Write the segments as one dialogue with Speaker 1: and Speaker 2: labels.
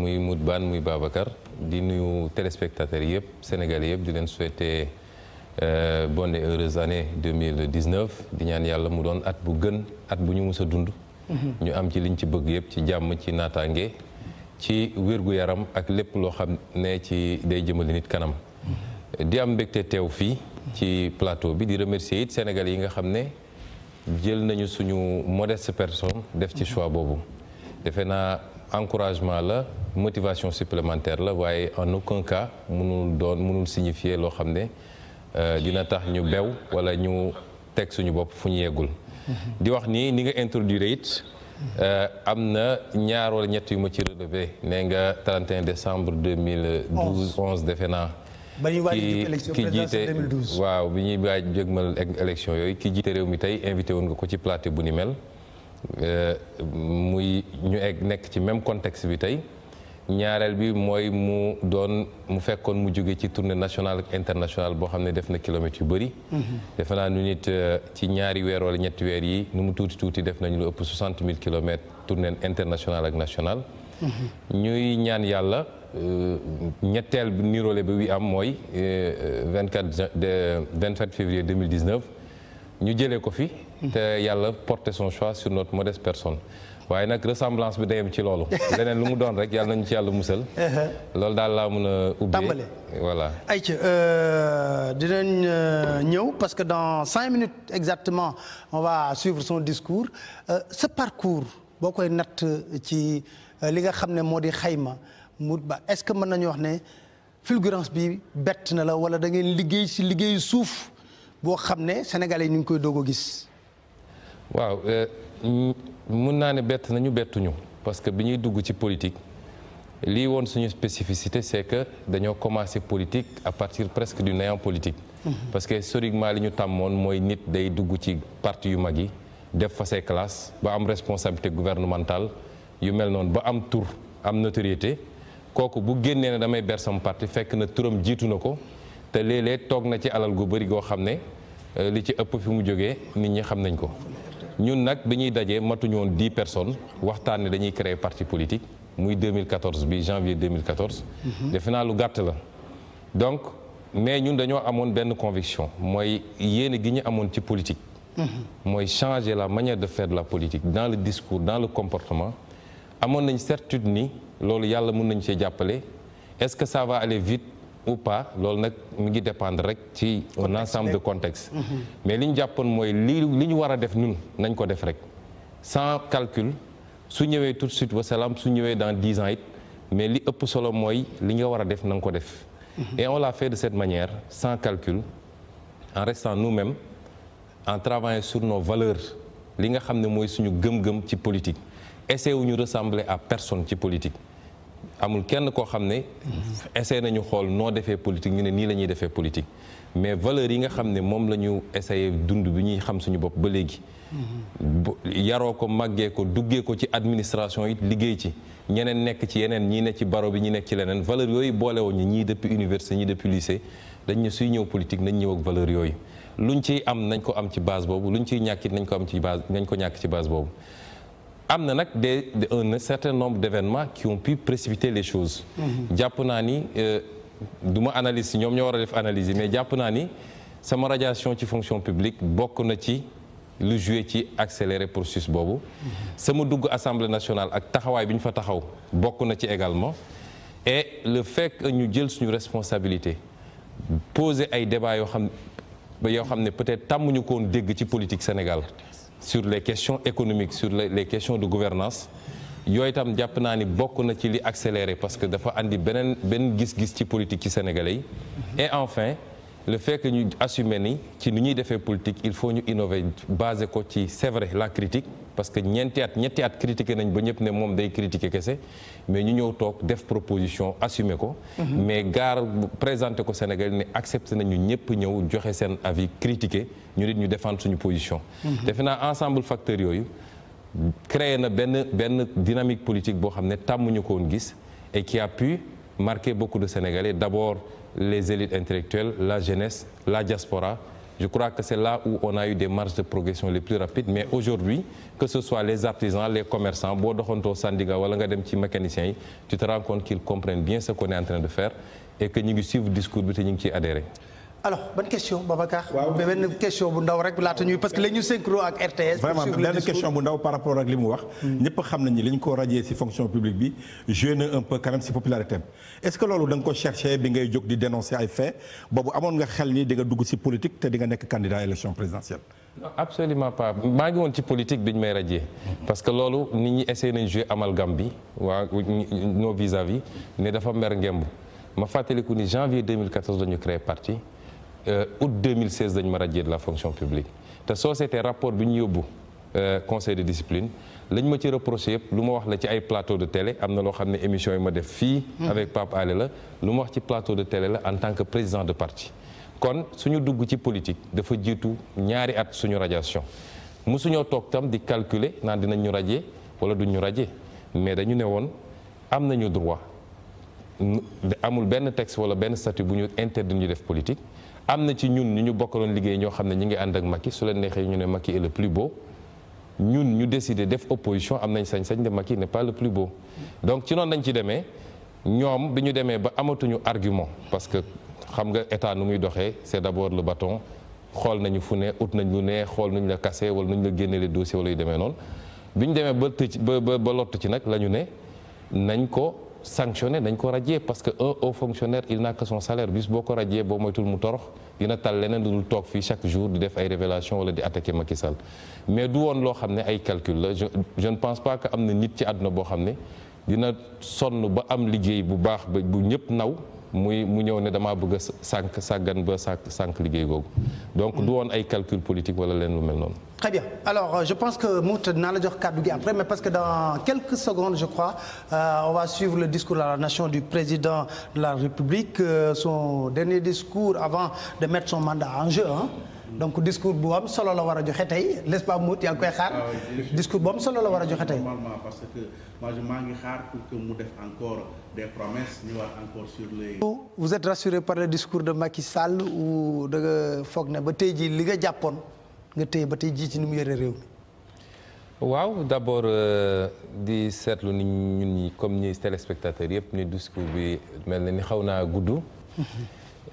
Speaker 1: muy Moutbane muy Babacar di nuyu téléspectateurs yëpp Sénégalais yëpp di leen souhaiter bonne et heureuse année 2019 di ñaan yàlla mu doon at bu gën at bu ñu mus a dund. ñu am ci liñ ci bëgg yëpp ci jàmm ci naataange ci wér-gu-yaram ak lépp loo xam ne ci day jëmale nit kanam. di am mbégte teew fii ci plateau bi di remercier it Sénégalais yi nga xam ne jël nañu suñu modeste personne def ci choix boobu defe naa encouragement la motivation supplémentaire la waaye en aucun cas mënul signifier loo xam ne dina tax ñu bew wala ñu teg suñu bopp fu ñu yeggul. di wax ni nga introduire it am na ñaar wala ñett yu ma ci relevé nee nga 31 décembre 2011 defe naa.
Speaker 2: ba ñuy waaj élection présidentielle 2012
Speaker 1: waaw bi ñuy waaj jëgmal élection yooyu ki jiite réew mi tey invité woon nga ko ci plateau bu ni mel muy ñu nekk ci même contexte bi tey ñaareel bi mooy mu fekkoon mu jóge ci tournée nationale ak internationale boo xam ne def na kilomètres yu bëri. defe naa nu nit ci ñaari weer wala ñetti weer yi nu mu tuuti def nañu lu ëpp 60 000 kilomètres tournée internationale ak nationale. ñuy ñaan yàlla ñetteel bi niroole bi am mooy 27 février 2019 ñu jëlee ko fi. te yàlla porter son choix sur notre modeste personne. waaye nag ressemblance bi dayem ci loolu. leneen lu mu doon rek yàlla nañu ci yàlla musal. loolu daal laa mën a ubbee voilà.
Speaker 2: ayca dinañ ñëw parce que dans 5 minutes exactement on va suivre son discours ce parcours boo koy natt ci li nga xam ne moo di xayma Moutbane est-ce que mën nañu wax ne fulgurance bi bett na la wala da ngeen liggéey ci liggéeyu suuf boo xam ne Sénégalais yi ñu ngi koy doog a gis.
Speaker 1: waaw. mun naa ne bett nañu bettuñu parce que bi ñuy dugg ci politique lii woon suñu spécificité c'est que dañoo commencé politique à partir presque du néant politique. parce que historiquement li ñu tàmmoon mooy nit day dugg ci parti yu mag yi def fa ses classes ba am responsabilité gouvernementale yu mel noonu ba am tour am notoriété kooku bu génnee ne damay ber sama parti fekk na turam jiitu na ko te léeg-léeg toog na ci alal gu bëri goo xam ne li ci ëpp fi mu jógee nit ñi xam nañ ko. ñun nag bi ñuy dajee matuñu woon 10 personnes waxtaan ne dañuy créer parti politique muy 2014 bi janvier 2014. defe naa lu gàtt la. donc mais ñun dañoo amoon benn conviction mooy yéene gi ñu amoon ci politique. mooy changer la manière de faire de la politique dans le discours dans le comportement. amoon nañ certitude ni loolu yàlla mën nañu cee jàppale est-ce que ça va aller vite ou pas loolu nag mi ngi dépendre rek ci un ensemble de contexte. mais li ñu jàppoon mooy li ñu war a def ñun nañ ko def rek sans calcul su ñëwee tout de suite wasalaam su ñëwee dans 10 ans it mais li ëpp solo mooy li nga war a def na nga ko def. et on l'a fait de cette manière sans calcul en restant nous-mêmes en travaillant sur nos valeurs li nga xam ne mooy suñu gëm-gëm ci politique essayé wu ñu ressembler à personne ci politique. amul kenn koo xam ne essayé nañu xool noo defee politique ñu ne nii la ñuy defee politique mais valeurs yi nga xam ne moom la ñu essayé dund bi ñuy xam suñu bopp ba léegi. yaroo ko màggee ko duggee ko ci administration it liggéey ci ñeneen nekk ci yeneen ñii nekk ci baro bi ñi nekk ci leneen valeurs yooyu boole woon ñi ñii depuis université ñii depuis lycée dañ ne suy ñëw politique nañ ñëw ak valeurs yooyu luñ ciy am nañ ko am ci base boobu luñ ciy ñàkkit nañ ko am ci base nañ ko ñàkk ci base boobu. am na nag un certain nombre d'événements qui ont pu précipiter les choses. jàpp naa ni du ma analyse ñoom ñoo war a def analyse yi mais jàpp naa ni sama radiation ci fonction publique bokk na ci lu joué ci accélérer processus boobu. sama dugg assemblée nationale ak taxawaay bi ñu fa taxaw bokk na ci également. et le fait que ñu jël suñu responsabilité poser ay débats yoo xam ne peut-être tàmmuñu ko woon dégg ci politique Sénégal. sur les questions économiques sur les questions de gouvernance yooyu itam jàpp naa ni bokk na ci li accéléré parce que dafa andi benn gis-gis ci politique ci sénégalais yi. et enfin le fait que ñu assumer ni ci ni ñuy defee politique il faut ñu innover basé ko ci c'est vrai la critique parce que ñetti at critiqué nañ ba ñëpp ne moom day critiquer kese mais ñu ñëw toog def proposition assumer ko. mais présenté ko Sénégal ne accepté nañu ñëpp ñëw joxe seen avis critiquer ñu nit ñu défendre suñu position. defe naa ensemble facteurs yooyu créé na benn dynamique politique boo xam ne tàmmuñu ko woon gis et qui a pu marquer beaucoup de Sénégalais d'abord les élites intellectuelles la jeunesse la diaspora je crois que c'est là où on a eu des marges de progression les plus rapides mais aujourd'hui que ce soit les artisans les commerçants boo doxantoo Sandiga wala nga dem ci mécaniciens yi tu te rends compte qu'ils comprennent bien ce qu'on est en train de faire et que ñu ngi suivre discours bi te ñu ngi ciy adhéré.
Speaker 2: alors ban question Babacar. waaw benn question bu ndaw rek laata ñuy parce que léegi ñu synchro ak RTS.
Speaker 3: vraiment benn question bu ndaw par rapport ak li mu wax. ñëpp xam nañ ni li ñu ko radier ci fonction publique bi joué na un peu quand même ci popularité am est-ce que loolu da nga ko cherché bi ngay jóg di dénoncer ay faits boobu amoon nga xel ni di nga dugg ci politique te di nga nekk candidat à élection présidentielle.
Speaker 1: non absolument pas maa ngi woon ci politique bi ñu may radier parce que loolu nit ñi essayé nañ jouer amalgame bi waa nos vis-à-vis ne dafa mer ngemb ma fàttaliku ni janvier 2014 la ñu créé parti. Août 2016 dañu ma radier de la fonction publique te soo seetee rapport bi ñu yóbbu conseil de discipline lañ ma ci reproché yëpp lu ma wax la ci ay plateau de télé am na loo xam ne émission yi ma def fii avec Pape Alé la lu ma wax ci plateau de télé la en tant que président de parti kon suñu dugg ci politique dafa jiitu ñaari at suñu radiation musuñoo toog tam di calculer naan dinañ ñu radier wala duñ ñu radier mais dañu ne woon am nañu droit amul benn texte wala benn statut bu ñu interdit ñu def politique am na ci ñun ñu bokkaloon liggéey ñoo xam ne ñi ngi ànd ak Macky su leen neexee ñu ne Macky est le plus beau ñun ñu décider def opposition am nañ sañ-sañ de Macky n'est pas le plus beau donc ci noonu dañ ci demee ñoom bi ñu demee ba amatuñu argument parce que xam nga état nu muy doxee c'est d'abord le bâton xool nañu fu ne ut nañ lu ne xool nuñ la kase wala nuñ la génne les dossiers wala yu demee noonu bi ñu demee ba tëj ba lott ci nag la ñu ne nañ ko sanctionné dañ ko radier parce que un haut fonctionnaire il n'a que son salaire bis boo ko radier boo moytul mu torox dina tal leneen lu dul toog fii chaque jour di def ay révélation wala di attaquer Macky Sall mais du woon loo xam ne ay calcul la je ne pense pas que am na nit ci àdduna boo xam ne dina sonn ba am liggéey bu baax ba bu ñëpp naw mu ñëw ne damaa bëgg a sàggan ba sànq liggéey googu donc du woon ay calcul politique wala leen lu mel noonu.
Speaker 2: Très bien alors je pense que Mout dinaa la jox kàddu gi après mais parce que dans quelques secondes je crois on va suivre le discours à la nation du président de la République son dernier discours avant de mettre son mandat en jeu hein. Donc discours bu am solo la war a joxe tey n'est-ce pas Mout yaa ngi koy xaar discours bu am solo la war a joxe tey.
Speaker 4: Normalement parce que moi maa ngi xaar pour que mu def encore des promesses ñëwaat encore sur les.
Speaker 2: Vous êtes rassuré par le discours de Macky Sall ou da nga foog ne ba tey jii li nga jàppoon nga tey ba tey jii ci ni mu yore réew mi.
Speaker 1: waaw d'abord di seetlu ni ñun ñi comme ñi téléspectateurs yëpp ni discours bi mel na ni xaw naa gudd.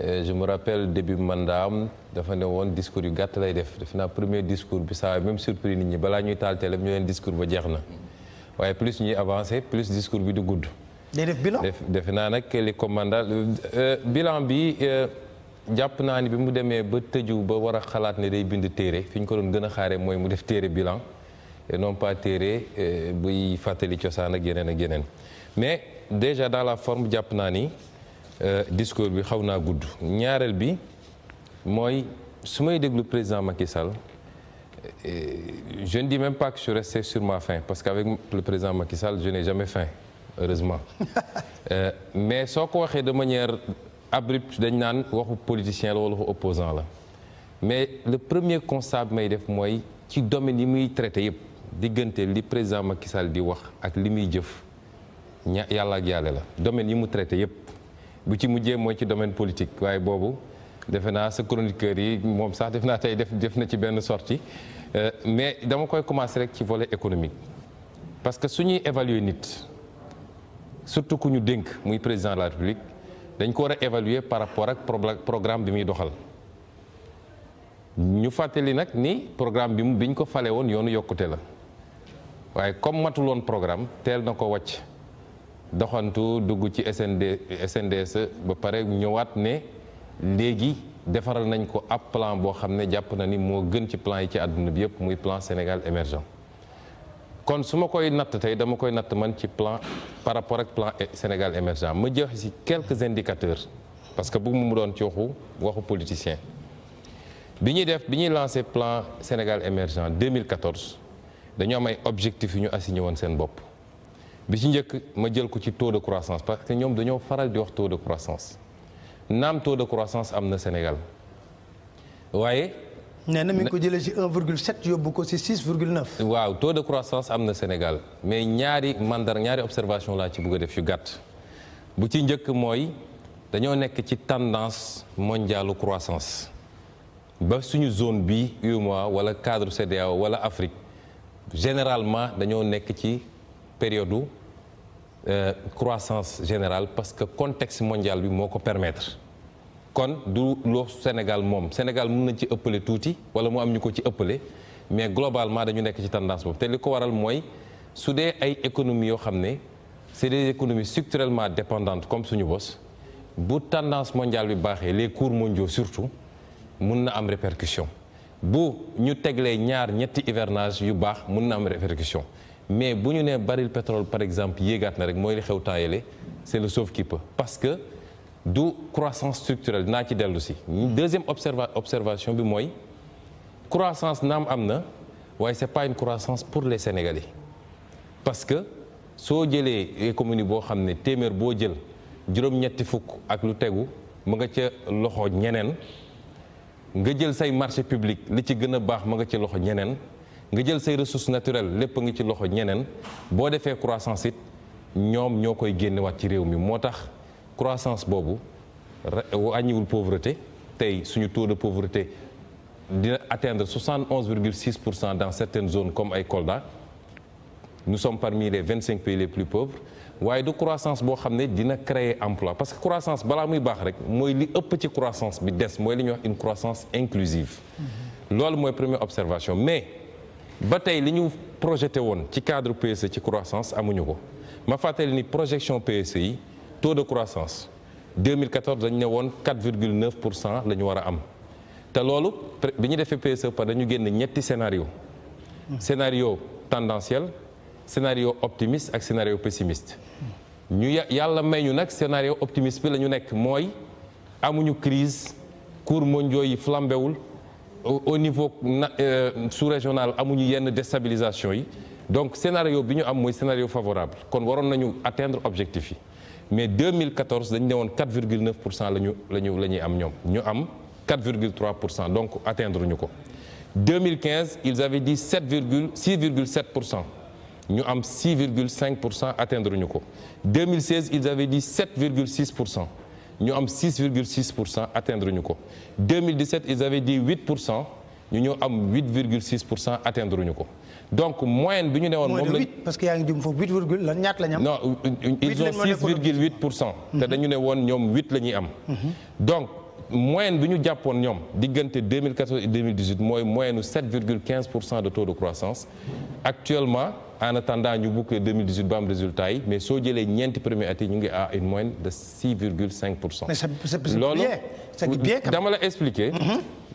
Speaker 1: Je me rappelle début mandat am dafa ne woon discours yu gàtt lay def naa premier discours bi ça a même surpris nit ñi balaa ñuy taal télé ñu leen discours ba jeex na waaye plus ñuy avancer plus discours bi du gudd.
Speaker 2: day def bilan
Speaker 1: defe naa nag li commandant bilan bi jàpp naa ni bi mu demee ba tëju ba war a xalaat ne day bind téere fi ñu ko doon gën a xaaree mooy mu def téere bilan et non pas téere buy fàttali cosaan ak yeneen mais déjà dans la forme jàpp naa ni. Discours bi xaw naa gudd ñaareel bi mooy su may déglu président Macky Sall je ne dis même pas que je suis resté sur ma faim parce qu'avec le président Macky Sall je n'ai jamais faim heureusement mais soo ko waxee de manière abrupte dañ naan waxu politicien la wala waxu opposant la mais le premier constat bi may def mooy ci domaine yi muy traité yëpp diggante li président Macky Sall di wax ak li muy jëf yàlla ak yàlla la domaine yi mu traité yëpp bu ci mujjee mooy ci domaine politique waaye boobu defe naa sa chroniqueur yi moom sax def naa tey def na ci benn sortie mais dama koy commencer rek ci volet économique parce que su ñuy évaluer nit surtout ku ñu dénk muy président de la République dañ ko war a évaluer par rapport ak programme bi muy doxal ñu fàttali nag ni programme bi biñ ko fale woon yoonu yokkute la waaye comme matul woon programme teel na ko wàcc doxantu dugg ci SNDS ba pare ñëwaat ne léegi defaral nañ ko ab plan boo xam ne jàpp na ni moo gën ci plan yi ci àdduna bi yëpp muy plan Sénégal émergent kon su ma koy natt tey dama koy natt man ci plan par rapport ak plan Sénégal émergent ma joxe ci quelques indicateurs parce que bu mu doon ci waxu politicien bi ñuy lancé plan Sénégal émergent 2014 dañoo am ay objectifs yu ñu assigné woon seen bopp bi ci njëkk ma jël ko ci taux de croissance parce que ñoom dañoo faral di wax taux de croissance naam taux de croissance am na Sénégal waaye.
Speaker 2: nee na mi ngi ko jëlee ci 1,7 yóbbu ko ci 6,9.
Speaker 1: waaw taux de croissance am na Sénégal mais ñaari observation laa ci bëgg a def yu gàtt bu ci njëkk mooy dañoo nekk ci tendance mondiale croissance ba suñu zone bi UEMOA wala cadre CEDEAO wala Afrique généralement dañoo nekk ci période croissance générale parce que contexte mondial bi moo ko permettre kon du loo Sénégal moom Sénégal mën nañ ci ëppale tuuti wala mu am ñu ko ci ëppale mais globalement dañu nekk ci tendance boobu te li ko waral mooy su dee ay économies yoo xam ne c'est des économies structurellement dépendantes comme suñu bos bu tendance mondiale bi baaxee les cours mondiaux surtout mun na am répercussion bu ñu teglee ñaar ñetti hivernage yu baax mun na am répercussion mais bu ñu nee baril pétrole par exemple yéegaat na rek mooy li xew temps yële c'est le sauve qui peut parce que du croissance structurelle dinaa ci dellu si. deuxième observation bi mooy croissance naam am na waaye c'est pas une croissance pour les Sénégalais parce que soo jëlee économie boo xam ne téeméer boo jël juróom-ñetti fukk ak lu tegu mu nga ca loxo ñeneen nga jël say marché public li ci gën a baax ma nga ci loxo ñeneen nga jël say ressources naturelles lépp a ngi ci loxo ñeneen boo defee croissance it ñoom ñoo koy génnewaat ci réew mi moo tax croissance boobu wàññiwul pauvreté tey suñu taux de pauvreté dina atteindre 71,6% dans certaines zones comme ay Kolda nous sommes parmi les 25 pays les plus pauvres waaye du croissance boo xam ne dina créer emploi parce que croissance balaa muy baax rek mooy li ëpp ci croissance bi des mooy li ñuy wax une croissance inclusive loolu mooy première observation mais ba tey li ñu projeté woon ci cadre PSE ci croissance amuñu ko ma fàttali ni projection PSE yi taux de croissance 2014 dañu ne woon 4,9% la ñu war a am te loolu bi ñu defee PSE par dañu génn ñetti scénario scénario tendanciel scénario optimiste ak scénario pessimiste ñu yàlla may ñu nag scénario optimiste bi la ñu nekk mooy amuñu crise cours mondiaux yi flambéwul au niveau sous-régional amuñu yenn déstabilisation yi donc scénario bi ñu am mooy scénario favorable kon waroon nañu atteindre objectif yi mais 2014 dañu ne woon 4,9% la ñuy am ñoom ñu am 4,3% donc atteindre ñu ko 2015 ils avaient dit 6,7% ñu am 6,5% atteindre ñu ko 2016 ils avaient dit 7,6% ñu am 6,6% atteindre ñu ko 2017 ils avaient dit 8% ñu ñëw am 8,6% atteindre ñu ko donc moyenne bi ñu ne woon moom la
Speaker 2: parce que yaa ngi jum foofu 8 virgule lan ñaata la ñu am.
Speaker 1: non ils ont 6,8%. te dañu ne woon ñoom 8 la ñuy am. donc moyenne bi ñu jàppoon ñoom diggante 2014 et 2018 mooy moyenne 7,15% de taux de croissance actuellement en attendant ñu boucler 2018 ba am résultat yi mais soo jëlee ñeenti premiers at yi ñu ngi à une moyenne de 6,5%.
Speaker 2: mais c'est
Speaker 1: loolu
Speaker 2: bien
Speaker 1: dama la expliquer.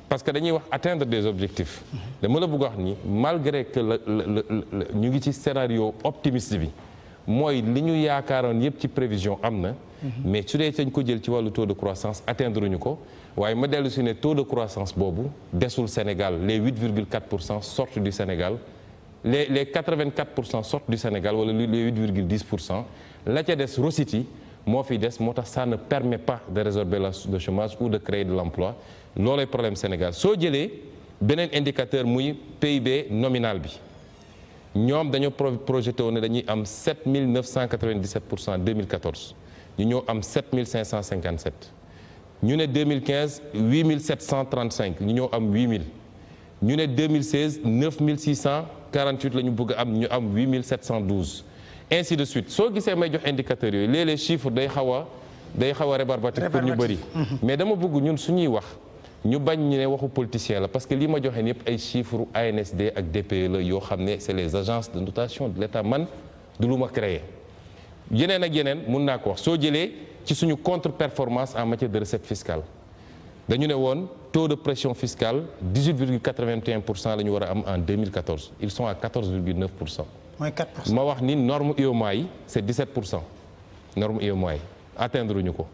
Speaker 1: parce que dañuy wax atteindre des objectifs. dama la bëgg wax ni malgré que ñu ngi ci scénario optimiste bi mooy li ñu yaakaaroon yëpp ci prévision am na. mais su dee dañ ko jël ci wàllu taux de croissance atteindre ñu ko waaye ma dellu si ne taux de croissance boobu desul Sénégal les 8,4% sortent du Sénégal les 84% sortent du Sénégal wala les 8,10% la ca des rositi moo fi des moo tax ça ne permet pas de résorber le chômage ou de créer de l'emploi loolay problème Sénégal soo jëlee beneen indicateur muy PIB nominal bi ñoom dañoo projeté woon ne dañuy am 7,997% 2014 ñu ñëw am 7,557 ñu ne 2015 8,735 ñu ñëw am 8,000 ñu ne 2016 9,648 la ñu bëgg am ñu am 8,712 ainsi de suite soo gisee may jox indicateurs yooyu léeg-léeg chiffre day xaw a rébarbatif pour ñu bëri mais dama bëgg ñun suñuy wax ñu bañ ñu ne waxu politicien la parce que lii ma joxe ni yëpp ay chiffres ANSD ak DPE la yoo xam ne c'est les agences de notation de l'État man du lu ma créé yeneen ak yeneen mun naa ko wax soo jëlee ci suñu contre-performance en matière de recette fiscale dañu ne woon taux de pression fiscale 18,81% la ñu war a am en 2014 ils sont à 14,9%.
Speaker 2: mooy 4%.
Speaker 1: ma wax ni norme UEMOA yi c'est 17% norme UEMOA yi atteindre ñu ko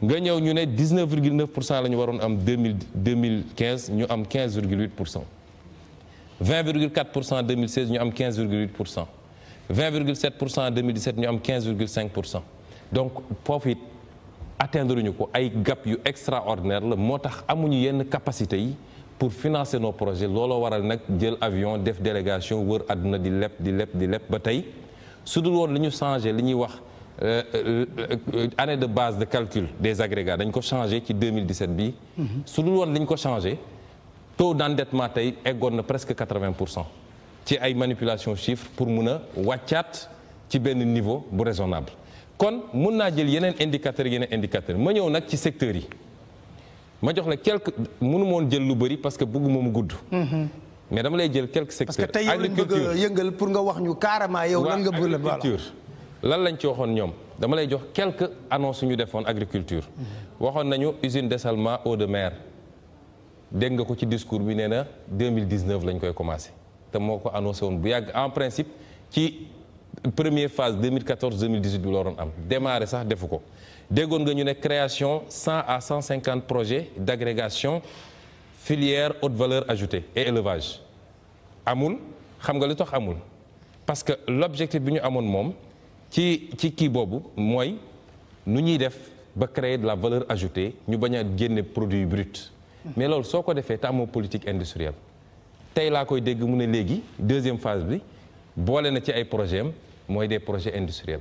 Speaker 1: nga ñëw ñu ne 19,9% la ñu waroon am 2015 ñu am 15,8%. 20,4% 2016 ñu am 15,8%. 20,7% en 2017 ñu am 15,5% donc foofu it atteindre ñu ko ay gap yu extraordinaire la moo tax amuñu yenn capacité yi pour financer nos projets looloo waral nag jël avion def délégation wër àdduna di leb ba tey su dul woon li ñu changé li ñuy wax année de base de calcul des agrégats dañ ko changé ci 2017 bi su dul woon li ñu ko changé taux d'endettement tey eggoon na presque 80% ci ay manipulation chiffres pour mun a wàccaat ci benn niveau bu raisonnable kon mun naa jël yeneen indicateurs ma ñëw nag ci secteurs yi ma jox la quelques mënu moon jël lu bëri parce que bëgguma mu gudd. mais dama lay jël quelques secteurs.
Speaker 2: parce que tey yow lañ bëgg a yëngal pour nga wax ñu carrément yow lan nga bëgg la
Speaker 1: agriculture lan lañ ci waxoon ñoom dama lay jox quelques annonces ñu defoon agriculture. waxoon nañu usine dessalement eau de mer dégg nga ko ci discours bi nee na 2019 lañ koy commencé te moo ko annoncé woon bu yàgg en principe ci première phase 2014-2018 bi la waroon am démarré sax defu ko. déggoon nga ñu ne création 100 à 150 projets d'agrégation filière haute valeur ajoutée et élevage amul xam nga lu tax amul parce que l'objectif bi ñu amoon moom ci kii boobu mooy nu ñuy def ba créer de la valeur ajoutée ñu bañ a génne produit brut mais loolu soo ko defee te amoo politique industrielle tey laa koy dégg mu ne léegi deuxième phase bi boole na ci ay projets am mooy des projets industriels.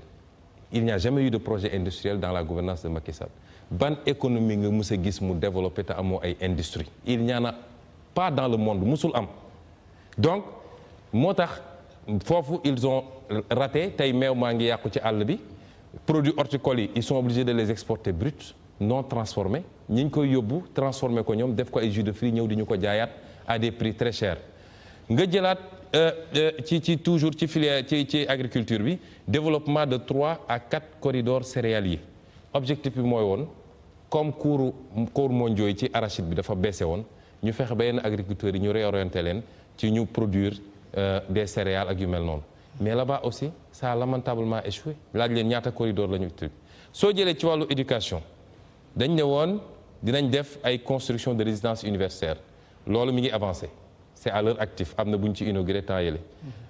Speaker 1: Il n'y a jamais eu de projet industriel dans la gouvernance de Macky Sall ban économie nga mës a gis mu développé te amoo ay industrie il n'y en a pas dans le monde musul am donc moo tax foofu ils ont raté tey meew maa ngi yàqu ci àll bi produits horticoles yi ils sont obligés de les exporter bruts non transformés ñi ñu koy yóbbu transformé ko ñoom def ko ay jus de fruits ñëw di ñu ko jaayaat à des prix très chers nga jëlaat ci toujours ci filière ci agriculture bi développement de 3 à 4 corridors céréaliers objectif bi mooy woon comme cours mondiaux yi ci arachide bi dafa baissé woon ñu fexe ba yenn agriculteurs yi ñu réorienté leen ci ñu produire des céréales ak yu mel noonu mais là-bas aussi ça a lamentablement échoué laaj leen ñaata corridor la ñu tudd soo jëlee ci wàllu éducation dañ ne woon dinañ def ay construction de résidence universitaire loolu mi ngi avancé c'est à l'heure active am na bu ñu ci inauguré temps yële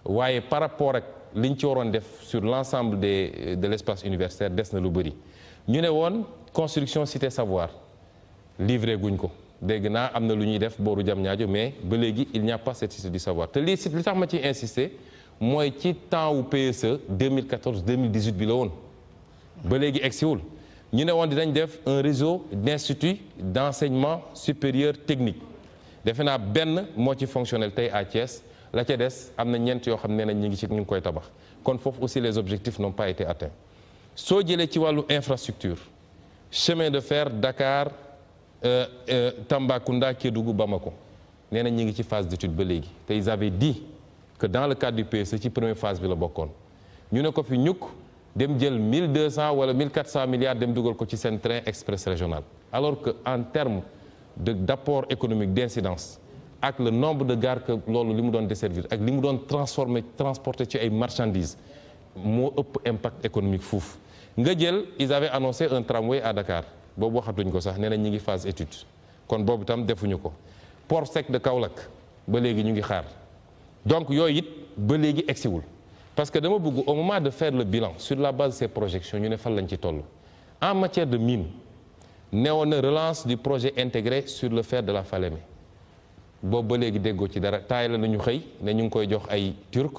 Speaker 1: waaye par rapport ak li ñu ci waroon def sur l'ensemble de l'espace universitaire des na lu bëri ñu ne woon construction cité savoir livré guñ ko dégg naa am na lu ñuy def booru Diamniadio mais ba léegi il n'y a pas cette cité du savoir te lii li tax ma ciy insister mooy ci temps wu PSE 2014 2018 bi la woon ba léegi egsiwul ñu ne woon dinañ def un réseau d'instituts d'enseignement supérieur technique defe naa benn moo ci fonctionnel tey à Thiès la ca des am na ñeent yoo xam ne nañ ñu ngi koy tabax kon foofu aussi les objectifs n'ont pas été atteints soo jëlee ci wàllu infrastructure chemin de fer Dakar Tambacounda Kédougou Bamako nee na ñu ngi ci phase d'étude ba léegi te ils avaient dit que dans le cadre du PSE ci première phase bi la bokkoon ñu ne ko fi ñukk dem jël 1200 wala 1400 milliards dem dugal ko ci seen train express régional alors que en termes d'apport économique d'incidence ak le nombre de gares que loolu li mu doon desservir ak li mu doon transporter ci ay marchandises moo ëpp impact économique foofu nga jël ils avaient annoncé un tramway à Dakar boobu waxatuñ ko sax nee na ñi ngi phase étude kon boobu tam defuñu ko port sec de Kaolack ba léegi ñu ngi xaar donc yooyu it ba léegi egsiwul parce que dama bëgg au moment de faire le bilan sur la base de ces projections ñu ne fan lañ ci toll en matière de mine neewoon na relance du projet intégré sur le fer de la Falémé boobu ba léegi déggoo ci dara taay la nañu xëy ne ñu ngi koy jox ay turc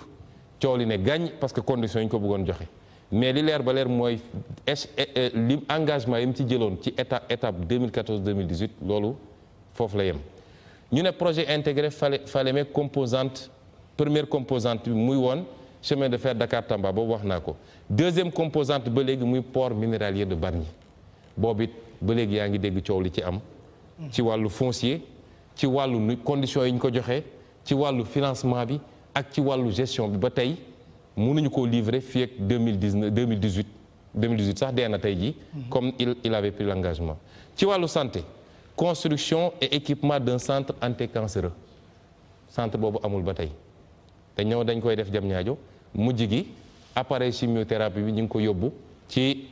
Speaker 1: coow li ne gàññ parce que conditions yi ñu ko bëggoon joxe mais li leer ba leer mooy li engagement yi mu ci jëloon ci étape 2014 2018 loolu foofu la yem ñu ne projet intégré Falémé composante première composante bi muy woon chemin de fer Dakar Tamba boobu wax naa ko deuxième composante ba léegi muy port minéralier de Bargny boobu it ba léegi yaa ngi dégg coow li ci am ci wàllu foncier ci wàllu conditions yi ñu ko joxee ci wàllu financement bi ak ci wàllu gestion bi ba tey mënuñu koo livrer fii ak 2018 sax dee na tey jii comme il avait pris l'engagement ci wàllu santé construction et équipement d'un centre anticancéreux centre boobu amul ba tey te ñëw dañ koy def Diamniadio mujj gi appareil chimiothérapie bi ñu ngi ko yóbbu ci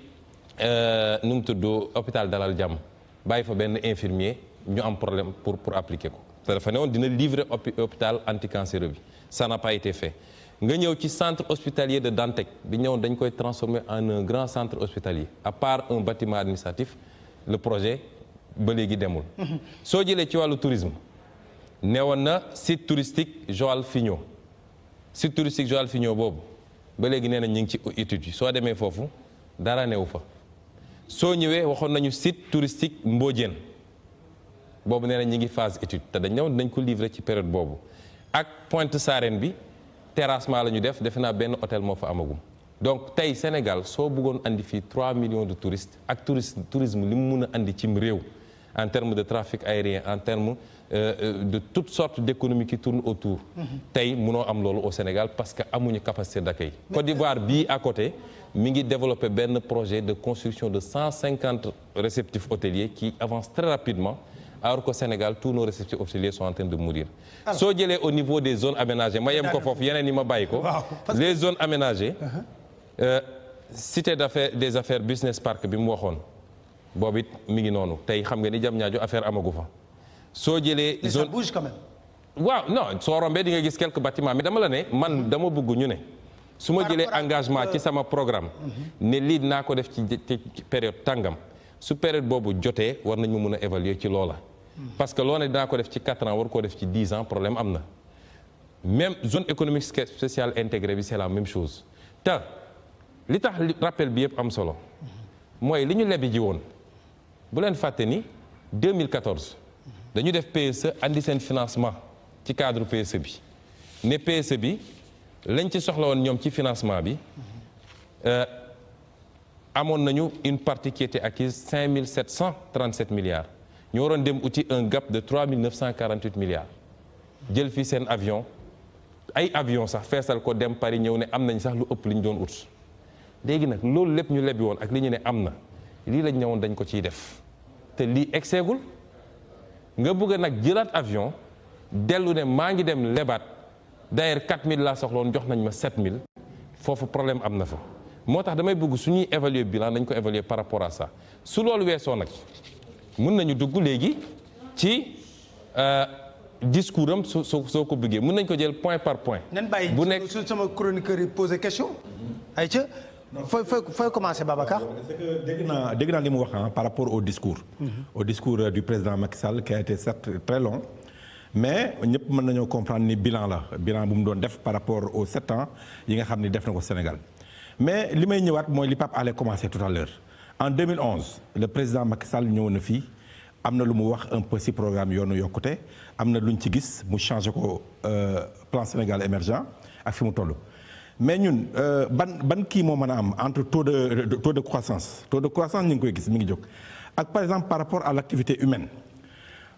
Speaker 1: nu mu tudd hôpital Dalal Jàmm bàyyi fa benn infirmier ñu am problème pour appliquer ko te dafa ne woon dina livrer hôpital anticancéreux bi ça n'a pas été fait nga ñëw ci centre hospitalier de Dantec bi ñëw dañ koy transformer en un grand centre hospitalier à part un bâtiment administratif le projet ba léegi demul soo jëlee ci wàllu tourisme neewoon na site touristique Joal Fignon site touristique Joal Fignon boobu ba léegi nee na ñu ngi ci étude yi soo demee foofu dara newu fa soo ñëwee waxoon nañu site touristique Mbodiène boobu nee na ñi ngi phase étude te dañ ko livrer ci période boobu ak Pointe Sarène bi terrassement la ñu def defe naa benn hôtel moo fa amagum. donc tey Sénégal soo bëggoon andi fii 3 millions de touristes ak tourisme li mu mun a andi cim réew en termes de trafic aérien en termes de toutes sortes d'économies qui tournent autour. tey munoo am loolu au Sénégal parce que amuñu capacité d'accueil. Côte d'Ivoire bii à côté mi ngi développé benn projet de construction de 150 réceptifs hôteliers qui avance très rapidement alors qu'au Sénégal tous nos réceptifs hôteliers sont en train de mourir. soo jëlee au niveau des zones aménagées ma yem ko foofu yeneen yi ma bàyyi ko. les zones aménagées. cité des affaires business park bi mu waxoon boobu it mi ngi noonu tey xam nga ni Diamniadio affaire amagu fa. soo jëlee zone ça bouge quand même. waaw non soo rombee di nga gis quelques bâtiments mais dama la ne man dama bëgg ñu ne. su ma jëlee engagement ci sama programme. ne lii naa ko def ci période tàngam su période boobu jotee war nañ ma mun a évaluer ci loola. parce que loo ne dinaa ko def ci 4 ans war koo def ci 10 ans problème am na. même zone économique spéciale intégrée bi c'est la même chose te li tax rappel bi yëpp am solo mooy li ñu lebi ji woon bu leen fàtte ni 2014 dañu def PSE andi seen financement ci cadre PSE bi ne PSE bi lañ ci soxla woon ñoom ci financement bi amoon nañu une partie qui était acquise 5737 milliards ñu waroon dem uti un gap de 3948 milliards jël fi seen avion ay avion sax feesal ko dem Paris ñëw ne am nañ sax lu ëpp li ñu doon ut léegi nag loolu lépp ñu lebi woon ak li ñu ne am na lii lañ ñëwoon dañ ko ciy def te lii egseegul nga bëgg a nag jëlaat avion dellu ne maa ngi dem lebaat d'ailleurs 4000 laa soxla woon jox nañ ma 7000 foofu problème am na fa moo tax damay bëgg suñuy évaluer bilan dañ ko évaluer par rapport à ça su loolu weesoo nag mën nañu dugg léegi ci discours am soo ko bëggee mën nañ ko jël point par point.
Speaker 2: bu nekk su sama chroniqueur yi poser question. ayca fooy commencer Babacar.
Speaker 3: c'est que dégg naa li mu wax par rapport au discours. au discours du président Macky Sall qui a été certes très long. mais ñëpp mën nañoo comprendre ni bilan bu mu doon def par rapport aux 7 ans yi nga xam ni def na ko Sénégal mais li may ñëwaat mooy li Pape Alé commencé tout à l'heure en 2011 le président Macky Sall ñëw na fii am na lu mu wax un peu ci programme yoonu yokkute am na lu ñu ci gis mu changé ko plan Sénégal émergent ak fi mu toll mais ñun ban kii moo mën a am entre taux de croissance ñu ngi koy gis mi ngi jóg ak par exemple par rapport à l'activité humaine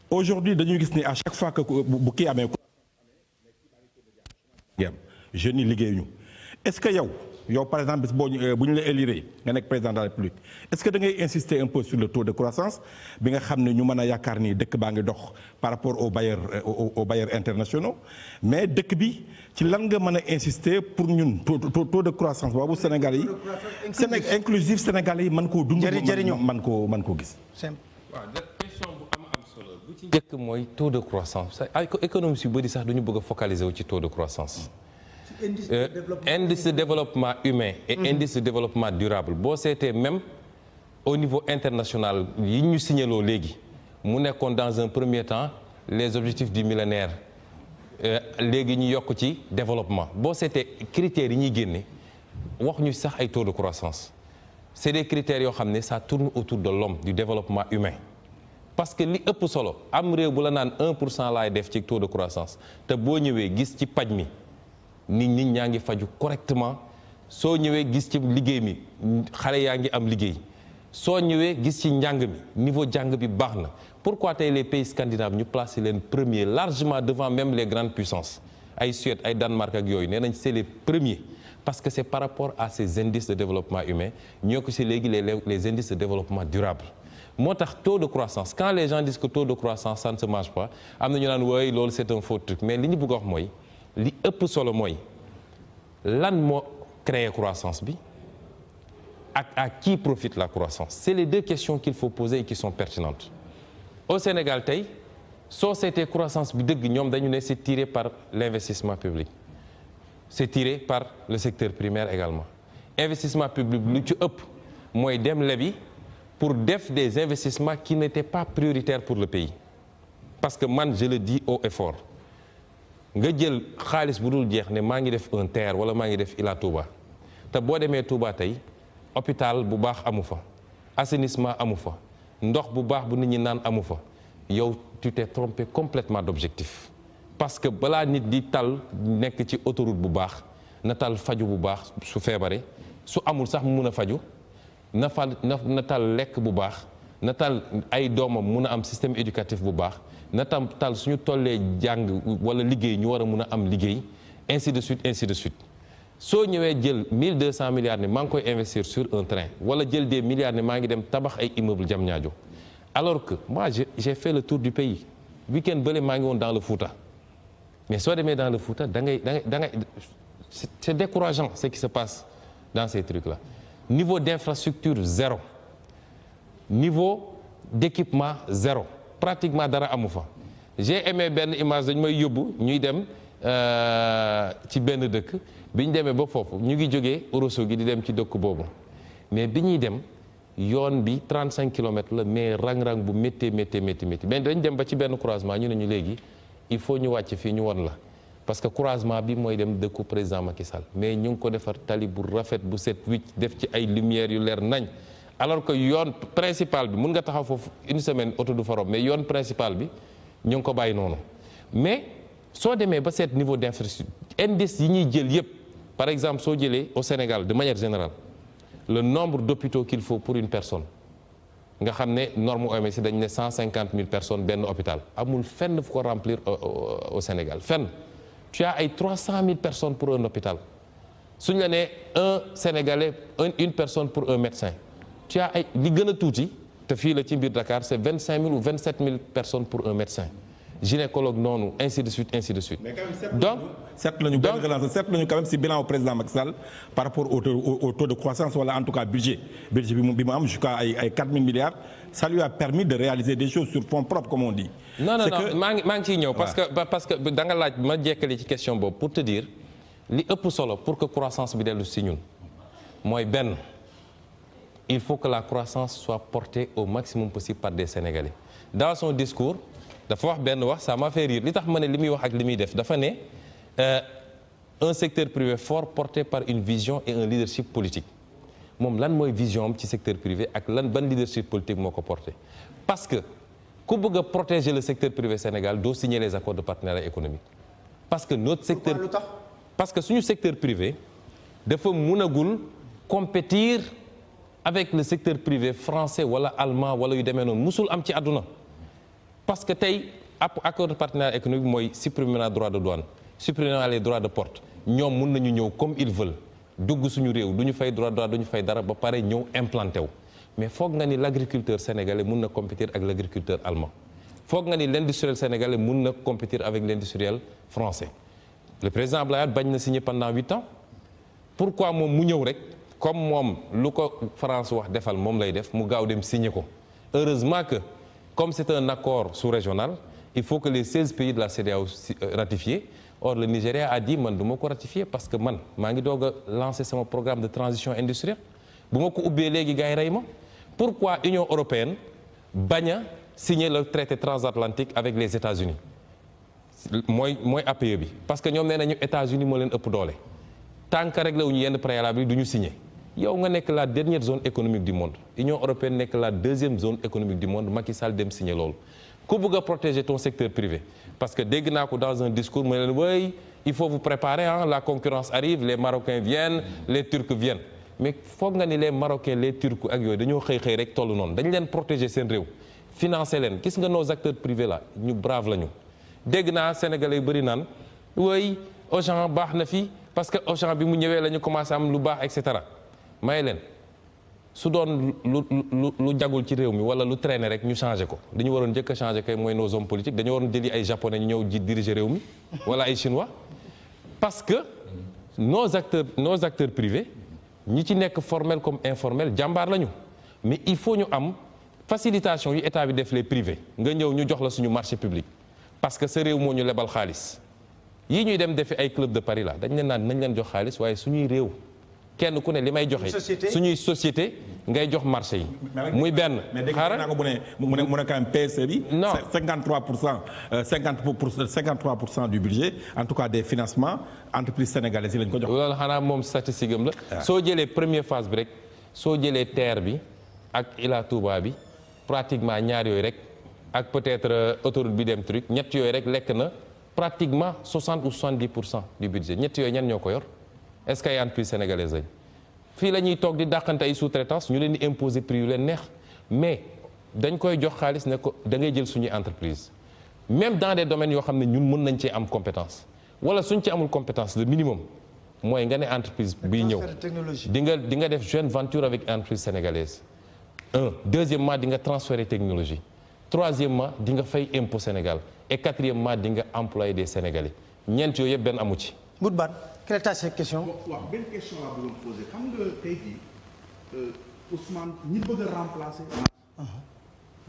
Speaker 3: aujourd'hui dañuy gis ni à chaque fois que bu kii amee jeunes yi liggéeyuñu est-ce que yow par exemple bis bu ñu la élire nga nekk président de la République est-ce que da ngay insister un peu sur le taux de croissance bi nga xam ne ñu mën a yaakaar ni dëkk baa ngi dox par rapport aux bailleurs internationaux mais dëkk bi ci lan nga mën a insister pour ñun taux de croissance boobu Sénégal yi inclusif Sénégal yi mën koo dund mën koo gis
Speaker 1: ci njëkk mooy taux de croissance économie yu bëri sax duñu bëgg a focaliser wu ci taux de croissance indice de développement humain et indice de développement durable boo seetee même au niveau international yi ñu signaloo léegi mu nekkoon dans un premier temps les objectifs du millénaire léegi ñu yokk ci développement boo seetee critères yi ñuy génne wax ñu sax ay taux de croissance c'est des critères yoo xam ne ça tourne autour de l'homme du développement humain parce que li ëpp solo am réew bu la naan 1% laay def ci taux de croissance te boo ñëwee gis ci paj mi nit ñaa ngi faju correctement soo ñëwee gis ci liggéey mi xale yaa ngi am liggéey soo ñëwee gis ci njàng mi niveau jàng bi baax na pourquoi tey les pays scandinaves ñu placer leen premier largement devant même les grandes puissances ay Suède ay Danemark ak yooyu nee nañ c'est les premiers parce que c'est par rapport à ces indices de développement humain ñoo ko si léegi les indices de développement durable moo tax taux de croissance quand les gens disent que taux de croissance ça ne se mange pas am na ñu naan wooy loolu c'est un faux truc mais li ñu bëgg a wax mooy li ëpp solo mooy lan moo créer croissance bi ak à qui profite la croissance c'est les deux questions qu'il faut poser et qui sont pertinentes au Sénégal tey soo seetee croissance bi dëgg ñoom dañu ne c'est tiré par l'investissement public c'est tiré par le secteur primaire également investissement public lu ci ëpp mooy dem lebi pour def des investissements qui n'étaient pas prioritaires pour le pays parce que man je le dis haut et fort nga jël xaalis bu dul jeex ne maa ngi def un TER wala maa ngi def Ila Touba te boo demee Touba tey hôpital bu baax amu fa assainissement amu fa ndox bu baax bu nit ñi naan amu fa yow tu t'es trompé complètement d'objectif. Parce que balaa nit di tal nekk ci autoroute bu baax na tal faju bu baax su feebaree su amul sax mu mun a faju na tal lekk bu baax na tal ay doomam mun a am système éducatif bu baax na tal suñu tollee jàng wala liggéey ñu war a mun a am liggéey ainsi de suite ainsi de suite. soo ñëwee jël 1200 milliards ne maa ngi koy investir sur un train wala jël des milliards ne maa ngi dem tabax ay immeubles Diamniadio alors que moi j'ai fait le tour du pays week-end bële maa ngi woon dans le Fouta mais soo demee dans le Fouta da ngay c'est décourageant ce qui se passe dans ces trucs-là. Niveau d'infrastructure zéro, niveau d'équipement zéro, pratiquement dara amu fa. J'ai aimé benn image dañu may yóbbu ñuy dem ci benn dëkk bi ñu demee ba foofu ñu ngi jógee Ourossogui di dem ci dëkk boobu mais bi ñuy dem yoon bi 35 kilomètres la mais rang-rang bu méttee mais dañ dem ba ci benn croisement ñu ne ñu léegi il faut ñu wàcc fii ñu won la parce que croisement bi mooy dem dëkku président Macky Sall mais ñu ngi ko defar tali bu rafet bu set wicc def ci ay lumières yu leer nañ alors que yoon principal bi mun nga taxaw foofu une semaine oto du fa romb mais yoon principal bi ñu ngi ko bàyyi noonu mais soo demee ba seet niveau d'infrastructure indice yi ñuy jël yëpp par exemple soo jëlee au Sénégal de manière générale le nombre d'hôpitaux qu'il faut pour une personne nga xam ne norme OMS dañ ne 150 000 personnes benn hôpital amul fenn fu ko remplir au Sénégal fenn tu as ay 300 000 personnes pour un hôpital suñu la nee un Sénégalais une personne pour un médecin tu as ay li gën a tuuti te fii la ci biir Dakar c'est 25 000 ou 27 000 personnes pour un médecin gynécologue noonu ainsi de suite ainsi de suite.
Speaker 3: Mais quand même, donc certes lañu benn relance certes lañu quand même si bilan au président Macky Sall par rapport au taux de croissance wala en tout cas budget bi mu am jusqu'à ay 4 000 milliards ça lui a permis de réaliser des choses sur fonds propres comme on dit.
Speaker 1: non maa ngi ciy ñëw parce que da nga laaj ma jekkali ci question boobu pour te dire li ëpp solo pour que croissance bi dellu si ñun mooy benn il faut que la croissance soit portée au maximum possible par des Sénégalais dans son discours. dafa wax benn wax ça m'a fait rire li tax ma ne li muy wax ak li muy def dafa ne un secteur privé fort porté par une vision et un leadership politique moom lan mooy vision am ci secteur privé ak ban leadership politique moo ko porté parce que ku bëgg a protéger le secteur privé Sénégal doo signer les accords de partenariat économique parce que notre secteur parce que suñu secteur privé dafa mënagul compétir avec le secteur privé français wala allemand wala yu demee noonu musul am ci àdduna parce que tey accord de partenariat économique mooy supprimer na droit de douane supprimer les droits de porte ñoom mun nañu ñëw comme ils veulent dugg suñu réew du ñu fay droit de douane du ñu fay dara ba pare ñëw implanté wu mais foog nga ni l'agriculteur sénégalais mun na compétir ak l'agriculteur allemand foog nga ni l'industriel sénégalais mun na compétir avec l'industriel français le président Abdoulaye Wade bañ na signer pendant 8 ans pourquoi moom mu ñëw rek comme moom lu ko France wax defal moom lay def mu gaaw dem signer ko heureusement que comme c'est un accord sous-régional il faut que les 16 pays de la CEDEAO ratifient or le Nigeria a dit man du ma ko ratifier parce que man maa ngi doog a lancer sama programme de transition industrielle bu ma ko ubbee léegi gars yi rey ma pourquoi Union européenne bañ a signer le traité transatlantique avec les États-Unis mooy APE bi parce que ñoom nee nañu États-Unis moo leen ëpp doole tant que réglé wuñu yenn préalable yi du ñu signer yow nga nekk la dernière zone économique du monde Union européenne nekk la deuxième zone économique du monde Macky Sall dem signer loolu ku bëgg a protéger ton secteur privé parce que dégg naa ko dans un discours mu ne leen oui il faut vous préparer la concurrence arrive les Marocains viennent les Turcs viennent mais foog nga ni les Marocains les Turcs ak yooyu dañoo xëy rek tollu noonu dañ leen protéger seen réew financer leen gis nga nos acteurs privés là ñu brave lañu dégg naa Sénégalais yu bëri naan oui Auchan baax na fi parce que Auchan bi mu ñëwee la ñu commencé am lu baax et cetera may leen su doon lu jagul ci réew mi wala lu traîner rek ñu changé ko dañu waroon njëkk a changé kay mooy nos hommes politiques dañu waroon jëli ay japonais ñu ñëw diriger réew mi wala ay chinois parce que nos acteurs privés ñi ci nekk formel comme informel jàmbaar lañu mais il faut ñu am facilitation yu état bi def les privés nga ñëw ñu jox la suñu marché public parce que sa réew moo ñu lebal xaalis yii ñuy dem defi ay club de Paris la dañ leen naan nañ leen jox xaalis waaye suñuy réew kenn ku ne li may joxe suñuy société ngay jox marché yi muy benn xaaral
Speaker 3: mais dégg mu ne quand même PSE bi non 53% du budget en tout cas des financements entreprises sénégalaises yi lañ ko jox
Speaker 1: loolu xanaa moom statistique am la soo jëlee première phase bi rek soo jëlee TER bi ak Ila Touba bi pratiquement ñaar yooyu rek ak peut-être autoroute bi dem truc ñett yooyu rek lekk na pratiquement 60 ou 70% du budget ñett yooyu ñan ñoo ko yor est-ce que ay entreprises sénégalaises lañ fii la ñuy toog di dàqante ay sous-traitance ñu leen di imposer prix yu leen neex mais dañ koy jox xaalis ne ko da ngay jël suñuy entreprise même dans des domaines yoo xam ne ñun mën nañ cee am compétence wala suñ ci amul compétence le minimum mooy nga ne entreprise biy ñëw di nga def joint venture avec entreprise sénégalaise deuxièmement di nga transférer technologie troisièmement di nga fay impôt Sénégal et quatrièmement di nga employer des Sénégalais ñeent yooyu yëpp benn amu ci.
Speaker 2: Mout Bane quelle est ta question.
Speaker 4: waaw benn question laa bëggoon poser xam nga tey jii Ousmane ñi bëgg a remplacer.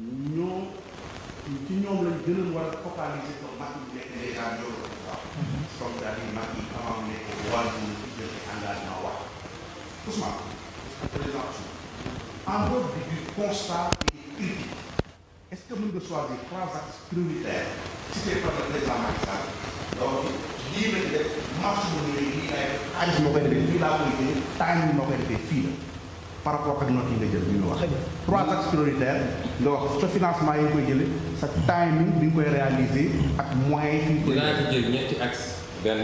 Speaker 4: ñoo ci ñoom lañ gën a war a focaliser sur Macky nekk déjà ñoo waaw. comme daal di Macky avant nekk wàllu ci jël engagement wax Ousmane président en dehors du constat et des critiques est-ce que mën nga choisir 3 axes prioritaires cités par le président Macky Sall donc lii lañ def marche bu ñu lii lay def xaalis moo koy defee fii laa koy jëlee temps yi moo koy defee fii la par rapport ak notes yi nga jël bi ñu wax 3 axes prioritaires nga wax sa financement yi nga koy jëlee sa timing bi nga koy réaliser ak moyens yi nga koy
Speaker 1: dinaa ci jël ñetti axes benn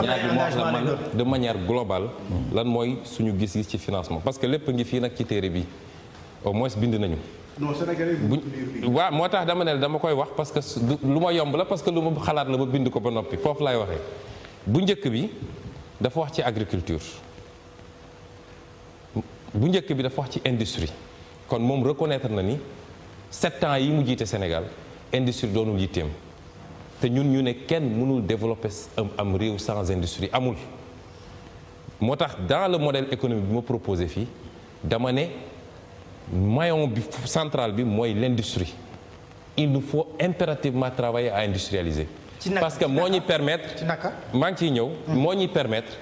Speaker 1: ñaar bi moo wax la man de manière globale lan mooy suñu gis-gis ci financement parce que lépp ngi fii nag ci téere bi au moins bind nañu
Speaker 4: non Sénégalais
Speaker 1: waaw moo tax dama ne dama koy wax parce que lu ma yomb la parce que lu ma xalaat la ba bind ko ba noppi foofu laay waxee bu njëkk bi dafa wax ci agriculture bu njëkk bi dafa wax ci industrie kon moom reconnaître na ni 7 ans yi mu jiite Sénégal industrie doonul yitteem te ñun ñu ne kenn mënul développer am réew sans industrie amul moo tax dans le modèle économique bi ma proposé fii dama ne maillon bi central bi mooy l'industrie il nous faut impérativement travailler à industrialiser parce que moo ñuy permettre maa ngi ciy ñëw moo ñuy permettre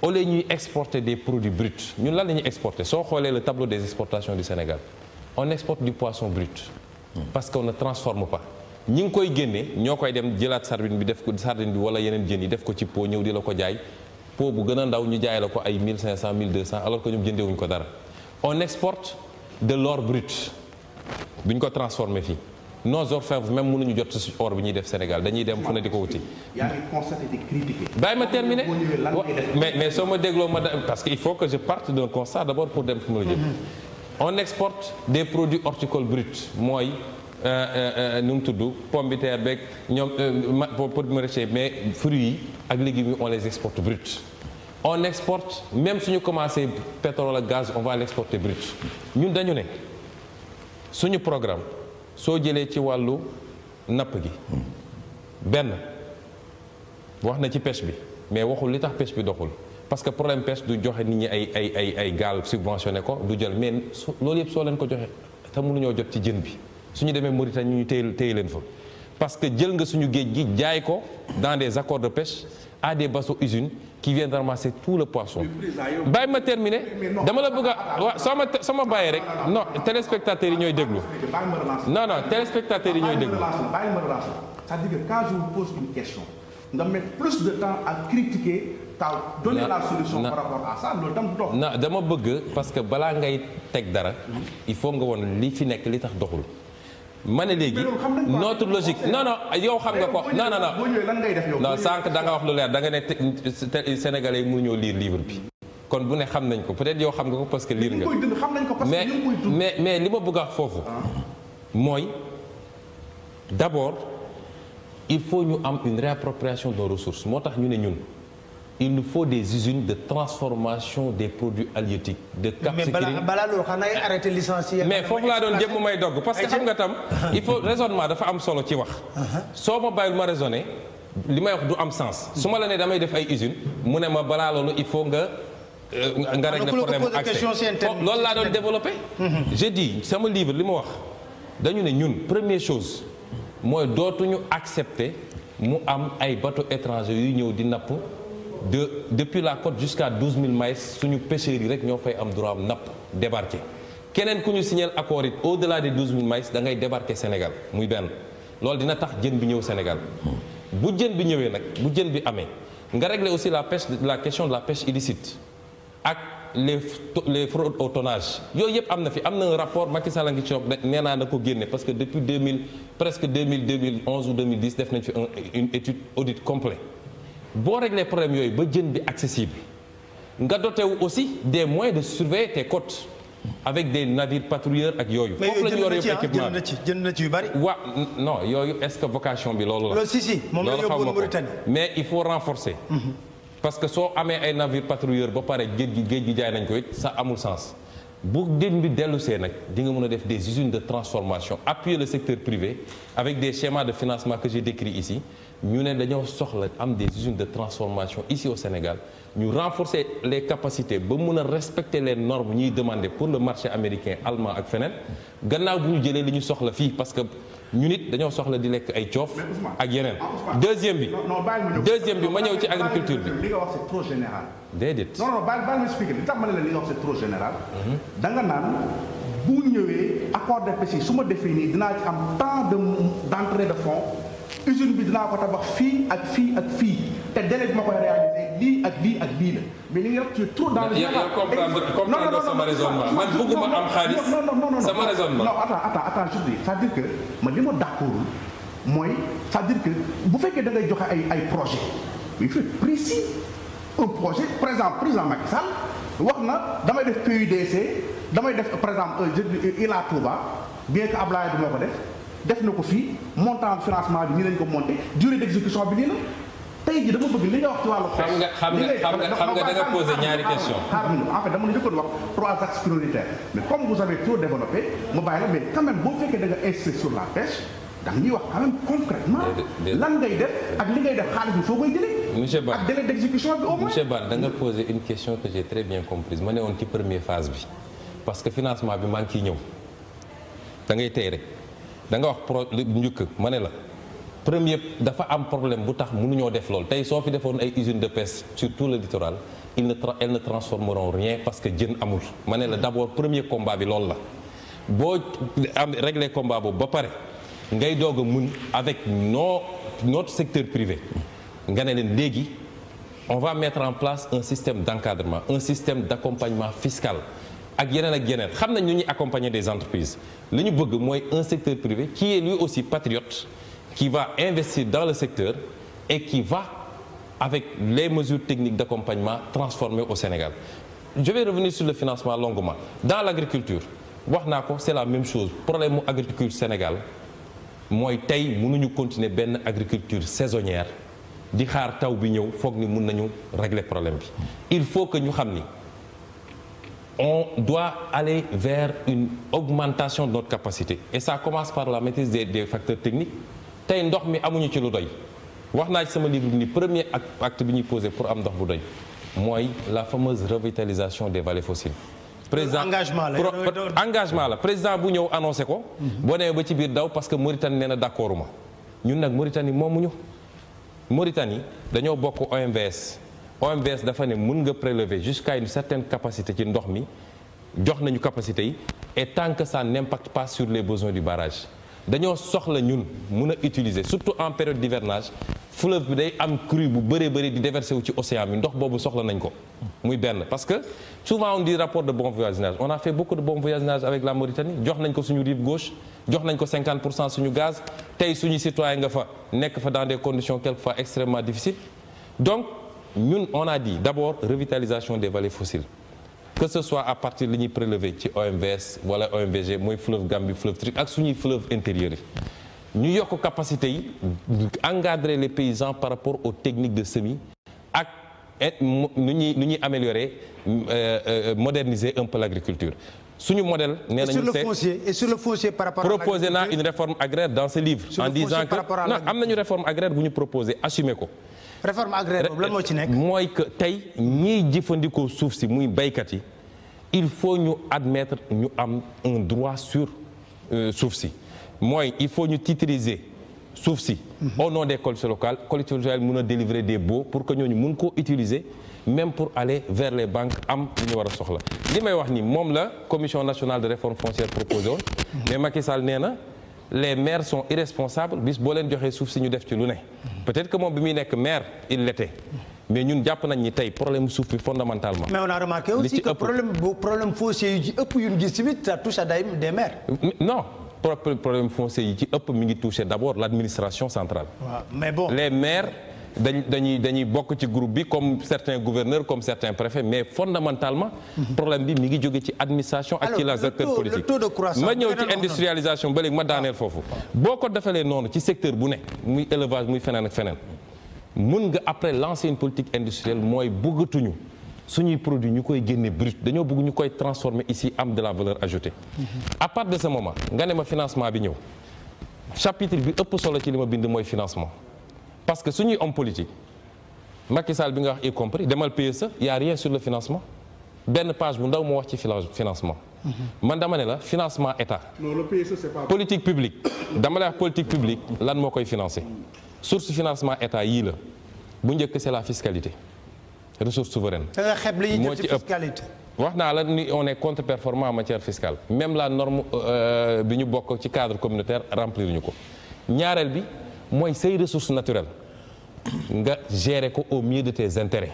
Speaker 1: au lieu ñuy exporter des produits bruts ñun lan la ñuy exporter soo xoolee le tableau des exportations du Sénégal on exporte du poisson brut parce qu'on ne transforme pas ñi ngi koy génne ñoo koy dem jëlaat sardine bi def ko sardine bi wala yeneen jën yi def ko ci pot ñëw di la ko jaay pot bu gën a ndaw ñu jaay la ko ay 1500 1200 alors que ñoom jëndewuñ ko dara on exporte de l'or brut bu ñu ko transformé fii nos orfèvres même mënuñu jot ci or bi ñuy def Sénégal dañuy dem fu ne di ko wuti.
Speaker 4: yaa ngi constaté di critiquer.
Speaker 1: bàyyi ma terminer mais soo ma dégloo ma parce que il faut que je parte d'un constat d'abord pour dem fu ma la jëm. on exporte des produits horticoles bruts mooy nu mu tudd pomme de terre beeg ñoom pour maraîcher mais fruits yi ak légumes yi on les exporte bruts. on exporte même suñu commencé pétrole ak gaz on va l'exporter brut ñun dañu ne suñu programme soo jëlee ci wàllu napp gi benn wax na ci pêche bi mais waxul li tax pêche bi doxul parce que problème pêche du joxe nit ñi ay gaal subventionné ko du jël mais loolu yëpp soo leen ko joxe te mënuñoo jot ci jën bi suñu demee Mauritanie ñu téye leen fa parce que jël nga suñu géej gi jaay ko dans des accords de pêche à des bateaux usines qui viennent ramasser tout le poisson. bàyyi ma terminer dama la bëgg a waaw soo ma bàyyee rek non téléspectateurs yi ñooy déglu. non téléspectateurs yi ñooy déglu.
Speaker 4: bàyyi ma relancer c'est-à-dire que quand je vous pose une question nga mettre plus de temps à critiquer t'as donné la solution par rapport à ça loolu tam du dox.
Speaker 1: non dama bëgg parce que balaa ngay teg dara il faut nga woon li fi nekk li tax doxul. ma ne léegi notre logique non yow xam nga ko non sànq da nga wax lu leer da nga ne Sénégalais yi mënuñoo lire livre bi kon bu ne xam nañ ko peut-être yow xam nga ko parce que lire nga mais li ma bëgg a wax foofu mooy d'abord il faut ñu am une réappropriation de nos ressources moo tax ñu ne ñun il nous faut des usines de transformation des produits halieutiques de Cap Skirring.
Speaker 2: mais balaa loolu xanaa ngay arrêté licencier.
Speaker 1: mais foofu laa doon jëm may dogg parce que xam nga tam il faut raisonnement dafa am solo ci wax. soo ma bàyyil ma raisonner li may wax du am sens. su ma la nee damay def ay usines mu ne ma balaa loolu il faut nga régler problème accès loolu laa doon développer. je dis sama livre li ma wax dañu ne ñun première chose mooy dootuñu accepter mu am ay bateaux étrangers yuy ñëw di napp. depuis la côte jusqu'à 12 000 miles suñu pêcheurs yi rek ñoo fay am droit am napp débarquer keneen ku ñu signé accord it au-delà des 12 000 miles da ngay débarquer Sénégal muy benn loolu dina tax jën bi ñëw Sénégal bu jën bi ñëwee nag bu jën bi amee nga régler aussi la question de la pêche illicite ak les fraudes au tonnage yooyu yëpp am na fi am na un rapport Macky Sall a ngi ci nee naa na ko génne parce que depuis 2011 ou 2010 def nañ fi une étude audit complet boo régler problème yooyu ba jën bi accessible nga doté wu aussi des moyens de surveiller tes côtes avec des navires patrouilleurs ak yooyu. foofu la ñu yor yëpp équipement
Speaker 2: jënd na ci yu bari.
Speaker 1: waaw non yooyu est-ce que vocation bi loolu la.
Speaker 2: loolu si moom la yóbbuwoon Mauritanie
Speaker 1: mais il faut renforcer. parce que soo amee ay navires patrouilleurs ba pare géej gi jaay nañ ko it ça amul sens. bu jën bi dellusee nag di nga mën a def des usines de transformation appuyer le secteur privé avec des schémas de financement que j'ai décrits ici ñu ne dañoo soxla am des usines de transformation ici au Sénégal ñu renforcer les capacités ba mën a respecter les normes ñuy demander pour le marché américain allemand ak feneen gannaaw bu ñu jëlee li ñu soxla fii parce que ñu nit dañoo soxla di lekk ay coof ak yeneen. deuxième bi ma ñëw ci agriculture bi.
Speaker 4: li nga wax c'est trop général.
Speaker 1: déedéet.
Speaker 4: non baal ma expliquer li tax ma ne la li nga wax c'est trop général. da nga naan bu ñëwee accord de pêche yi su ma defee nii dinaa ci am tant d'entrée de fonds usine bi dinaa ko tabax fii ak fii ak fii te délai bi ma koy réaliser lii ak lii ak lii la mais li nga wax tu es trop dans le général.
Speaker 1: comprendre sama raisonnement man bëgguma am xaalis. sama raisonnement
Speaker 4: non attends je dis c'est-à-dire que man li ma d'accordul mooy c'est-à-dire que bu fekkee da ngay joxe ay projet il faut être précis un projet par exemple président Macky Sall wax na damay def PUDC damay def par exemple Ila Touba bien que Ablaye du moo ko def na ko fii montant de financement bi nii lañ ko monté durée d'exécution bi nii la tey jii dama bëgg li nga wax ci wàllu.
Speaker 1: xam nga da nga posé ñaari question.
Speaker 4: en fait dama la njëkkoon wax 3 axes prioritaires mais comme vous avez trop développé mu bàyyi la mais quand même boo fekkee da nga insisté sur la pêche da nga ñuy wax quand même concrètement lan ngay def ak li ngay def xaalis bi foo koy jëlee.
Speaker 1: monsieur Ba
Speaker 4: ak délai d'exécution bi au moins.
Speaker 1: monsieur Ba da nga posé une question que j'ai très bien comprise ma ne woon ci première phase bi parce que financement bi maa ngi ciy ñëw da ngay tey rek. da nga wax njëkk ma ne la premier dafa am problème bu tax mënuñoo def loolu tey soo fi defoon ay usines de pêche sur tout le littoral elles ne transformeront rien parce que jën amul ma ne la d'abord premier combat bi loolu la boo am régler combat boobu ba pare ngay doog a mun avec notre secteur privé nga ne leen léegi on va mettre en place un système d'encadrement un système d'accompagnement fiscal ak yeneen xam nañ ñu ñuy accompagner des entreprises li ñu bëgg mooy un secteur privé qui est lui aussi patriote qui va investir dans le secteur et qui va avec les mesures techniques d'accompagnement transformer au Sénégal. Je vais revenir sur le financement longuement. Dans l'agriculture wax naa ko c'est la même chose problème mu agriculture Sénégal mooy tey mënuñu continuer benn agriculture saisonnière di xaar taw bi ñëw foog ni mën nañu régler problème bi il faut que ñu xam ni on doit aller vers une augmentation de notre capacité et ça commence par la maîtrise des facteurs techniques tey ndox mi amuñu ci lu doy wax naa ci sama livre bi ni premier acte bi ñuy posé pour am ndox bu doy mooy la fameuse revitalisation des vallées fossiles. président engagement la président bu ñëw annoncé ko. boo demee ba ci biir daw parce que Mauritanie nee na d'accord ma ñun nag Mauritanie moomuñu Mauritanie dañoo bokk OMVS dafa ne mun nga prélever jusqu'à une certaine capacité ci ndox mi jox nañu capacité yi et tant que ça n'impacte pas sur les besoins du barrage dañoo soxla ñun mun a utiliser surtout en période d'hivernage fleuve bi day am crue bu bëree di déverser wu ci océan bi ndox boobu soxla nañ ko muy benn parce que souvent on dit rapport de bon voisinage on a fait beaucoup de bon voisinage avec la Mauritanie jox nañ ko suñu rive gauche jox nañ ko 50% suñu gaz tey suñu citoyen nga fa nekk fa dans des conditions quelquefois extrêmement difficiles donc ñun on a dit d'abord revitalisation des vallées fossiles que ce soit à partir li ñuy prélever ci OMVS wala OMVG mooy fleuve Gambie fleuve Truc ak suñuy fleuve intérieurs yi ñu yokk capacité yi encadrer les paysans par rapport aux techniques de semis ak nu ñuy améliorer moderniser un peu l'agriculture suñu modèle nee nañu
Speaker 2: et sur le foncier par rapport
Speaker 1: proposé naa une réforme agraire dans ce livre en disant que non am nañu réforme agraire bu ñu proposé assumer ko
Speaker 2: réforme agraire boobu lan moo ci nekk.
Speaker 1: mooy que tey ñiy jëfandikoo suuf si muy baykat yi il faut ñu admettre ñu am un droit sur suuf si mooy il faut ñu titriser suuf si. au nom des collectivités locales collectivités locales mën a délivrer des baux pour que ñooñu mën koo utiliser même pour aller vers les banques am li ñu war a soxla. li may wax ni moom la commission nationale de réforme foncière proposé woon mais Macky Sall nee na. les maires sont irresponsables bis boo leen joxee suuf si ñu def ci lu ne peut-être que moom bi muy nekk maire il l'était mais ñun jàpp nañ ni tey problème suuf bi fondamentalement.
Speaker 2: mais on a remarqué aussi que problème foncier yu ci ëpp yu ñu gis tamit ça touche à des maires.
Speaker 1: non problème foncier yi ci ëpp mi ngi toucher d'abord l'administration centrale.
Speaker 2: waaw mais bon
Speaker 1: les maires. dañuy bokk ci groupe bi comme certains gouverneurs comme certains préfets mais fondamentalement problème bi mi ngi jóge ci administration ak ci les acteurs politiques ma ñëw ci industrialisation ba léegi ma daaneel foofu boo ko defalee noonu ci secteur bu ne muy élevage muy feneen ak feneen mun nga après lancer une politique industrielle mooy bëggatuñu suñuy produit ñu koy génne brut dañoo bëgg ñu koy transformer ici am de la valeur ajoutée à partir de ce moment nga ne ma financement bi ñëw chapitre bi ëpp solo ci li ma bind mooy financement parce que suñuy homme politique Macky Sall bi nga wax y compris demal PSE y a rien sur le financement benn page bu ndaw moo wax ci financement man dama ne la financement état
Speaker 4: non le PSE c'est pas
Speaker 1: politique publique dama lay wax politique publique lan moo koy financer source financement état yii la bu njëkk c'est la fiscalité ressource souveraine
Speaker 2: da nga xeeb li ñuy jël ci fiscalité
Speaker 1: wax naa la ni on est contre-performant en matière fiscale même la norme bi ñu bokk ci cadre communautaire remplir ñu ko ñaareel bi mooy say ressources naturelles nga gérer ko au mieux de tes intérêts.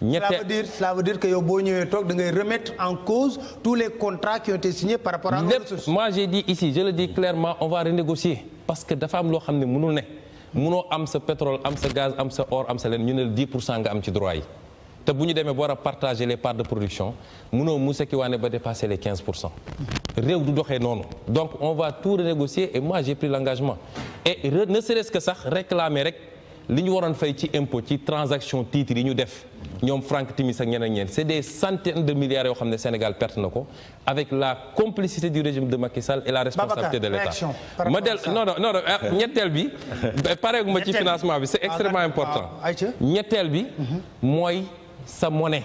Speaker 2: Cela veut dire que yow boo ñëwee toog da ngay remettre en cause tous les contrats qui ont été signés par rapport à nos ressources.
Speaker 1: Moi j'ai dit ici je le dis clairement on va renégocier parce que dafa am loo xam ne mënul ne mënoo am sa pétrole am sa gaz am sa or am sa leen ñu ne 10% nga am ci droit yi te bu ñu demee ba war a partager les parts de production mënoo musa ki waane ba dépasser les 15%. réew du doxee noonu donc on va tout renégocier et moi j'ai pris l'engagement et ne serait-ce que sax réclamer rek li ñu waroon fay ci impôt ci transaction titres yi ñu def ñoom Franck Timis ak ñeneen c'est des centaines de milliards yoo xam ne Sénégal perte na ko avec la complicité du régime de Macky Sall et la responsabilité de l'État ma del non ñetteel bi pareegu ma ci financement bi c'est extrêmement important ñetteel bi mooy sa monnaie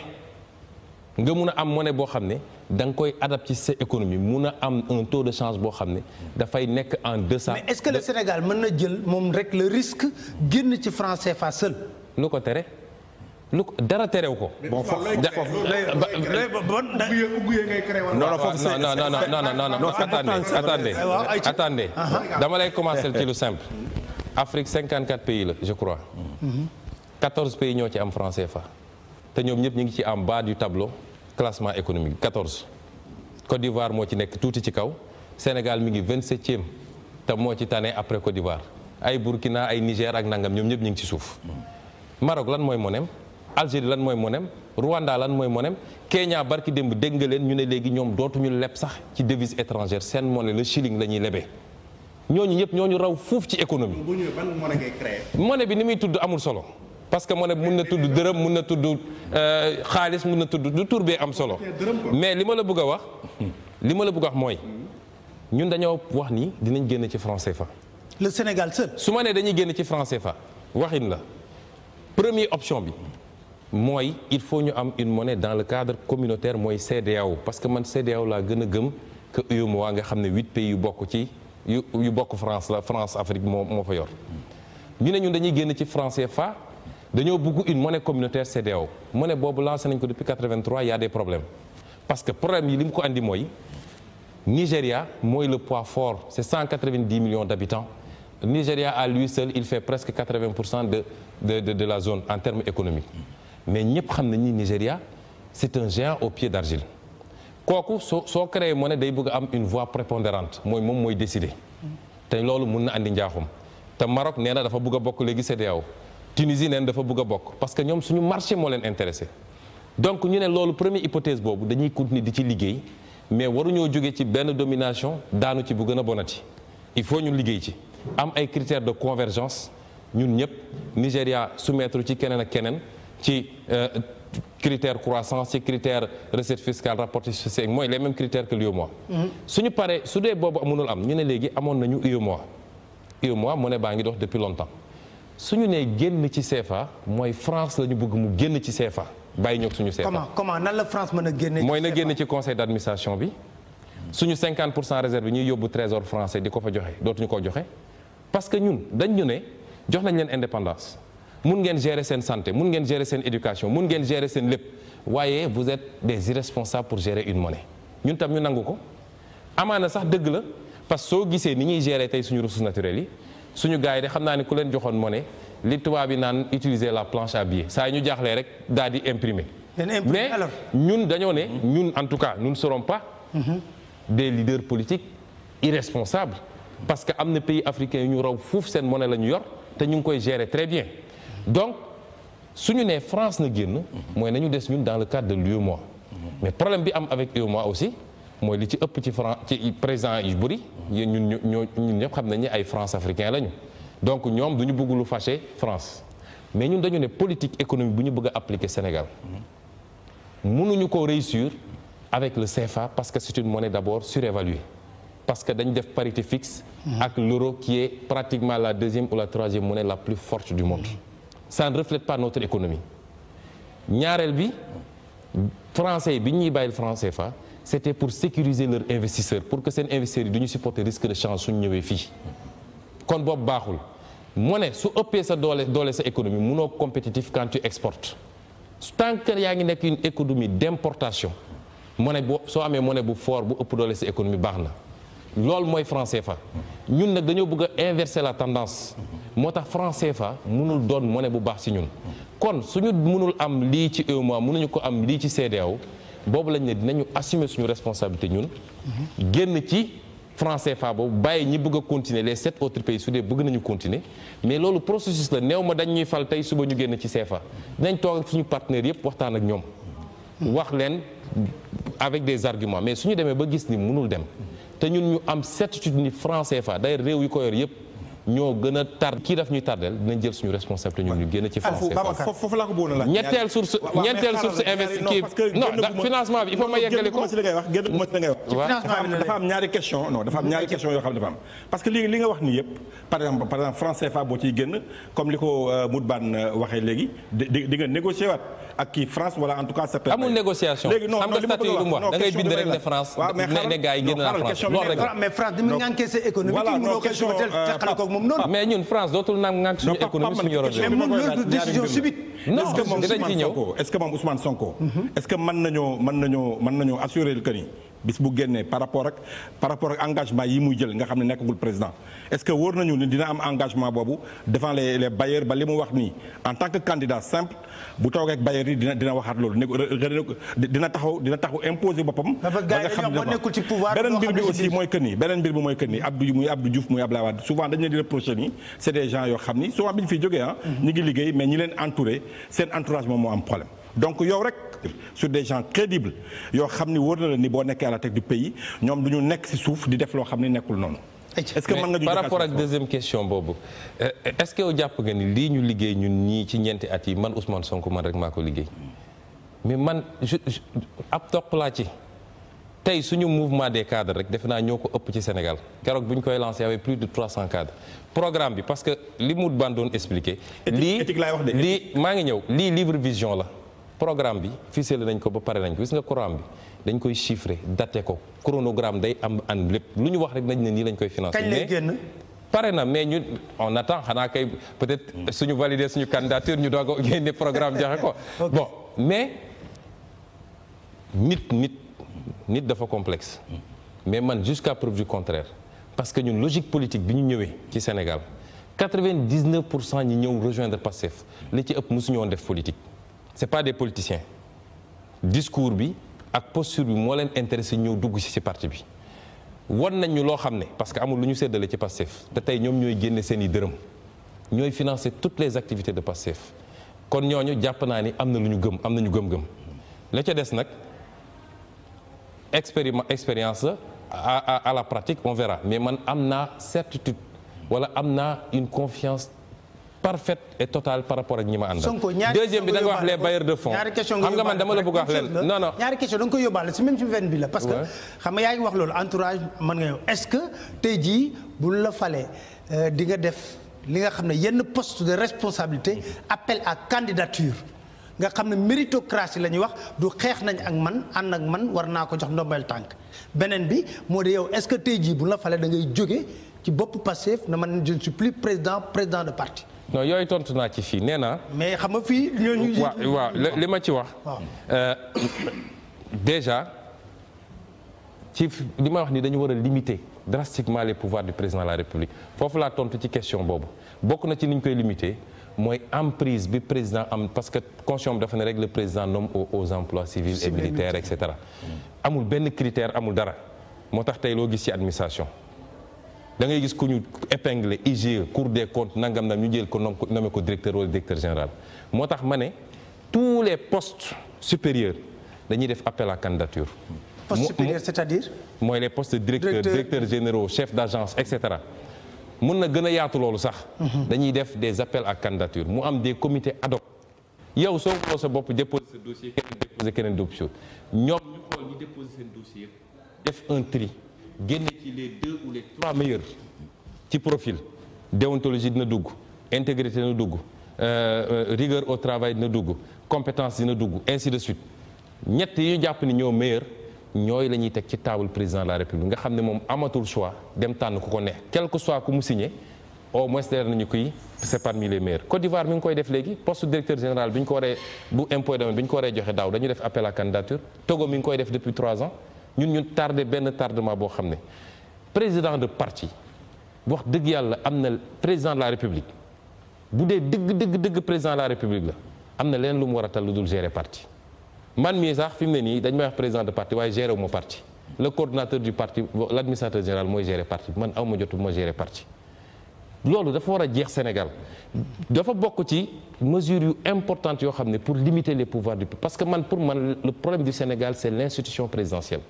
Speaker 1: nga mun a am monnaie boo xam ne da nga koy adapté ci sa économie mun a am un taux de change boo xam ne dafay nekk en deçà.
Speaker 2: mais est-ce que le Sénégal mën na jël moom rek le risque génn ci franc CFA seul.
Speaker 1: lu ko tere lu ko dara terew ko.
Speaker 3: bon foofu
Speaker 1: attendez dama lay commencer ci lu simple. Afrique 54 pays la je crois. 14 pays ñoo ci am franc CFA. te ñoom ñëpp ñu ngi ci en bas du tableau classement économique 14 Côte d'Ivoire moo ci nekk tuuti ci kaw Sénégal mi ngi 27e te moo ci tane après Côte d'Ivoire ay Burkina ay Niger ak nangam ñoom ñëpp ñu ngi ci suuf. Maroc lan mooy monem Algérie lan mooy monem Rwanda lan mooy monem Kenya barki démb dégg nga leen ñu ne léegi ñoom dootuñu leb sax ci devise étrangère seen monnaie le shilling la ñuy lebee ñooñu ñëpp ñooñu raw fuuf ci économie.
Speaker 4: bu ñëwee ban monnaie ngay créer.
Speaker 1: monnaie bi ni muy tudd amul solo. parce que monnaie mun na tudd dërëm mun na tudd xaalis mun na tudd du tur bee am solo mais li ma la bëgg a wax mooy ñun dañoo wax ni dinañ génn ci franc CFA.
Speaker 2: le Sénégal seul.
Speaker 1: su ma nee dañuy génn ci franc CFA waxin la première option bi mooy il faut ñu am une monnaie dans le cadre communautaire mooy CEDEAO parce que man CEDEAO laa gën a gëm que UEMOA nga xam ne 8 pays yu bokk ci yu bokk France la France Afrique moo fa yor ñu ne ñun dañuy génn ci franc CFA. dañoo bëgg une monnaie communautaire CEDEAO monnaie boobu lancé nañ ko depuis 83 il y a des problèmes parce que problème yi li mu ko andi mooy Nigéria mooy le poids fort c'est 190 millions d'habitants Nigéria à lui seul il fait presque 80% de la zone en termes économiques mais ñëpp xam nañ ni Nigéria c'est un géant au pied d'argile kooku soo créé monnaie day bëgg am une voix prépondérante moom mooy décider te loolu mun na andi njaaxum te Maroc nee na dafa bëgg a bokk léegi CEDEAO Tunisie neen dafa bëgg a bokk parce que ñoom suñu marché moo leen intéressé donc ñu ne loolu première hypothèse boobu dañuy continuer di ci liggéey mais waruñoo jóge ci benn domination daanu ci bu gën a bonati il faut ñu liggéey ci am ay critères de convergence ñun ñëpp Nigéria soumettre ci keneen ak keneen ci critère croissance ci critère recette fiscale rapportée sociale mooy les mêmes critères que l'UEMOA suñu paree su dee boobu mënul am ñu ne léegi amoon nañu UEMOA monnaie baa ngi dox depuis longtemps suñu nee génn ci CFA mooy France la ñu bëgg mu génn ci CFA bàyyi ñoog suñu CFA.
Speaker 2: comment nan la France mën a génne.
Speaker 1: mooy na génn ci conseil d'administration bi suñu 50% réserve ñuy yóbbu trésor français di ko fa joxe dootuñu ko joxe parce que ñun dañ ñu ne jox nañ leen indépendance mun ngeen gérer seen santé mun ngeen gérer seen éducation mun ngeen gérer seen lépp waaye vous êtes des irresponsables pour gérer une monnaie ñun tam ñu nangu ko amaana sax dëgg la parce que soo gisee ni ñuy gérer tey suñu ressources naturelles yi. suñu gars yi de xam naa ne ku leen joxoon monnaie li tubaab bi naan utiliser la planche à billets saa ñu jaaxlee rek daal di imprimer. mais ñun dañoo ne ñun en tout cas nous ne serons pas des leaders politiques irresponsables parce que am na pays africains yu ñu raw fuuf seen monnaie la ñu yor te ñu ngi koy gérer très bien donc suñu nee France na génn mooy nañu des ñun dans le cadre de l'UEMOA mais problème bi am avec UEMOA aussi mooy li ci ëpp ci président yu bëri ñun ñëpp xam nañ ne ay France africain lañu donc ñoom du ñu bëgg lu fâché France mais ñun dañu ne politique économique bu ñu bëgg a appliquer Sénégal mënuñu ko réussir avec le CFA parce que c'est une monnaie d'abord surévaluée parce que dañu def parité fixe ak l'euro qui est pratiquement la deuxième ou la troisième monnaie la plus forte du monde ça ne reflète pas notre économie ñaareel bi français bi ñuy bàyyil franc CFA c'était pour sécuriser leurs investisseurs pour que seen investisseurs yi du ñu supporter risque de change suñu ñëwee fii kon boobu baaxul monnaie su ëppee sa doole sa économie mënoo compétitif quand tu exportes tant que yaa ngi nekk une économie d'importation monnaie soo amee monnaie bu fort bu ëpp doole sa économie baax na loolu mooy franc CFA ñun nag dañoo bëgg a inverser la tendance moo tax franc CFA mënul doon monnaie bu baax ci ñun kon suñu mënul am lii ci UEMOA mënuñu ko am lii ci CEDEAO boobu lañ ne dinañu assumer suñu responsabilité ñun génn ci franc CFA boobu bàyyi ñi bëgg a continuer les 7 autres pays su dee bëgg nañu continuer mais loolu processus la néew ma dañ ñuy fal tey suba ñu génn ci CFA dinañ toog ak suñu partenaires yëpp waxtaan ak ñoom wax leen avec des arguments mais suñu demee ba gis ni mënul dem te ñun ñu am certitude ni franc CFA day réew yu ko yor yëpp ñoo gën a tard kii daf ñuy tardel dinañ jël suñu responsabilité ñun ñu génn ci franc CFA
Speaker 3: foofu laa ko bëggoon a laaj
Speaker 1: ñetteel source non financement bi il faut ma yeggali ko
Speaker 3: dafa am ñaari question yoo xam ne dafa am parce que li nga wax ni yëpp par exemple franc CFA boo ciy génn comme li ko Moutbane waxee léegi di nga négocier waat ak kii France wala en tout cas certain
Speaker 1: amul négociation xam nga statut lu mu wax da ngay bind rek ne France ne gars yi génn na France loolu rek
Speaker 2: mais France di mu ngànkee sa économie
Speaker 1: mais ñun France dootul naan ngànk suñu économie suñu yoroon
Speaker 2: décision subite
Speaker 1: non dinañ ci ñëw
Speaker 3: est-ce que moom Ousmane Sonko est-ce que mën nañoo assurer que ni bis bu génnee par rapport ak engagement yi muy jël nga xam ne nekkagul président est-ce que wóor nañu ni dina am engagement boobu devant les bailleurs ba li mu wax nii en tant que candidat simple bu toogee ak bailleurs yi dina waxaat loolu dina taxaw imposer boppam. ba nga xam ne beneen mbir bi aussi mooy que ni Abdou Diouf muy Abdoulaye Wade souvent dañu leen di reprocher ni c'est des gens yoo xam ni souvent bi ñu fiy jógee ñi ngi liggéey mais ñi leen entouré seen entourage moom moo am problème. donc yow rek sur des gens crédibles yoo xam ni wóor na la ni boo nekkee à la tête du pays ñoom du ñu nekk ci suuf di def loo xam ni nekkul noonu. est-ce que mën nga
Speaker 1: par rapport ak deuxième question boobu est-ce que yow jàpp nga ni lii ñu liggéey ñun ñii ci ñeenti at yi man Ousmane Sonko man rek maa ko liggéey mais man ab toq laa ci tey suñu mouvement des cadres rek defe naa ñoo ko ëpp ci Sénégal keroog bu ñu koy lancé y avait plus de 300 cadres programme bi parce que li Moutbane doon expliqué. lii maa ngi ñëw lii livre vision la. programme bi ficelé nañ ko ba pare nañ ko gis nga programme bi dañ koy chiffrer daté ko chronogramme day am an lépp lu ñu wax rek nañ ne nii lañ koy financer.
Speaker 2: kañ lay génn
Speaker 1: pare na mais ñun on attend xanaa kay peut-être suñu valider suñu candidature ñu doog a génne programme joxe ko. bon mais nit dafa complexe. mais man jusqu'à preuve du contraire parce que ñun logique politique bi ñu ñëwee ci Sénégal 99% ñi ñëw rejoindre Pastef li ci ëpp mosuñu woon def politique. c'est pas des politiciens discours bi ak posture bi moo leen intéressé ñëw dugg ci parti bi won nañ ñu loo xam ne parce que amul lu ñu séddale ci Pastef te tey ñoom ñooy génne seen i dërëm ñooy financer toutes les activités de Pastef kon ñooñu jàpp naa ni am na lu ñu gëm am nañu gëm-gëm la ca des nag expérience la à la pratique on verra mais man am naa certitude wala am naa une confiance parfaite et totale par rapport ak ñi ma àndal. deuxième bi da nga wax les bailleurs de fonds. xam nga man dama la bëgg wax leen non
Speaker 2: ñaari question da nga koy yóbbaale si même ci veine bi la. parce que xam nga yaa ngi wax loolu entourage mën nga yow est-ce que tey jii bu la falee di nga def li nga xam ne yenn poste de responsabilité appel à candidature nga xam ne méritocratie la ñuy wax du xeex nañ ak man ànd ak man war naa ko jox ndombal tànk beneen bi moo de yow est-ce que tey jii bu la falee da ngay jóge ci bopp Pastef na man je ne suis plus président de parti.
Speaker 1: non yooyu tontu naa ci fii nee naa.
Speaker 2: mais xam nga fii ñooñu.
Speaker 1: waaw li ma ci wax. déjà ci li ma wax ni dañu war a limiter drastiquement les pouvoirs du président de la République foofu laa tontu ci question boobu bokk na ci ni ñu koy limiter mooy emprise bi président am parce que constitution bi dafa ne rek le président nomme aux emplois civils et militaires et cetera. amul benn critère amul dara moo tax tey loo gis ci administration da ngay gis ku ñu épinglé IGE Cour des comptes nangam nag ñu jël ko nommé ko directeur wala directeur général moo tax ma ne tous les postes supérieurs dañuy def appel à candidature.
Speaker 2: poste supérieur c'est-à-dire.
Speaker 1: mooy les postes de directeurs généraux chef d'agence et cetera. mun na gën a yaatu loolu sax. dañuy def des appels à candidature mu am des comités ad hoc. yow soo ko sa bopp déposer sa dossier keneen déposer keneen dossier ñoom ñu xool ñu déposer seen dossier def un tri génne ci les 2 ou les 3 meilleurs ci profil déontologie dina dugg intégrité dina dugg rigueur au travail dina dugg compétence dina dugg ainsi de suite ñett yi ñu jàpp ni ñoo meilleur ñooy la ñuy teg ci table président de la république nga xam ne moom amatul choix dem tànn ku ko neex quel que soit ku mu signé au moins leer nañu koy c'est parmi les meilleurs. Côte d'Ivoire mi ngi koy def léegi poste directeur général bi ñu ko waree bu impôt domaine bi ñu ko waree joxe daaw dañu def appel à candidature Togo mi ngi koy def depuis 3 ans ñun tardé benn tardement boo xam ne président de parti wax dëgg yàlla am na président de la république bu dee dëgg président de la république la am na leen lu mu war a tal lu dul gérer parti. man mii sax fi mu ne nii dañ may wax président de parti waaye géré wu ma parti le coordonnateur du parti l' administrateur général mooy gérer parti man aw ma jotu ma gérer parti. loolu dafa war a jeex Sénégal dafa bokk ci mesures yu importantes yoo xam ne pour limiter les pouvoirs du peuple parce que pour man le problème du Sénégal c' est l' institution présidentielle.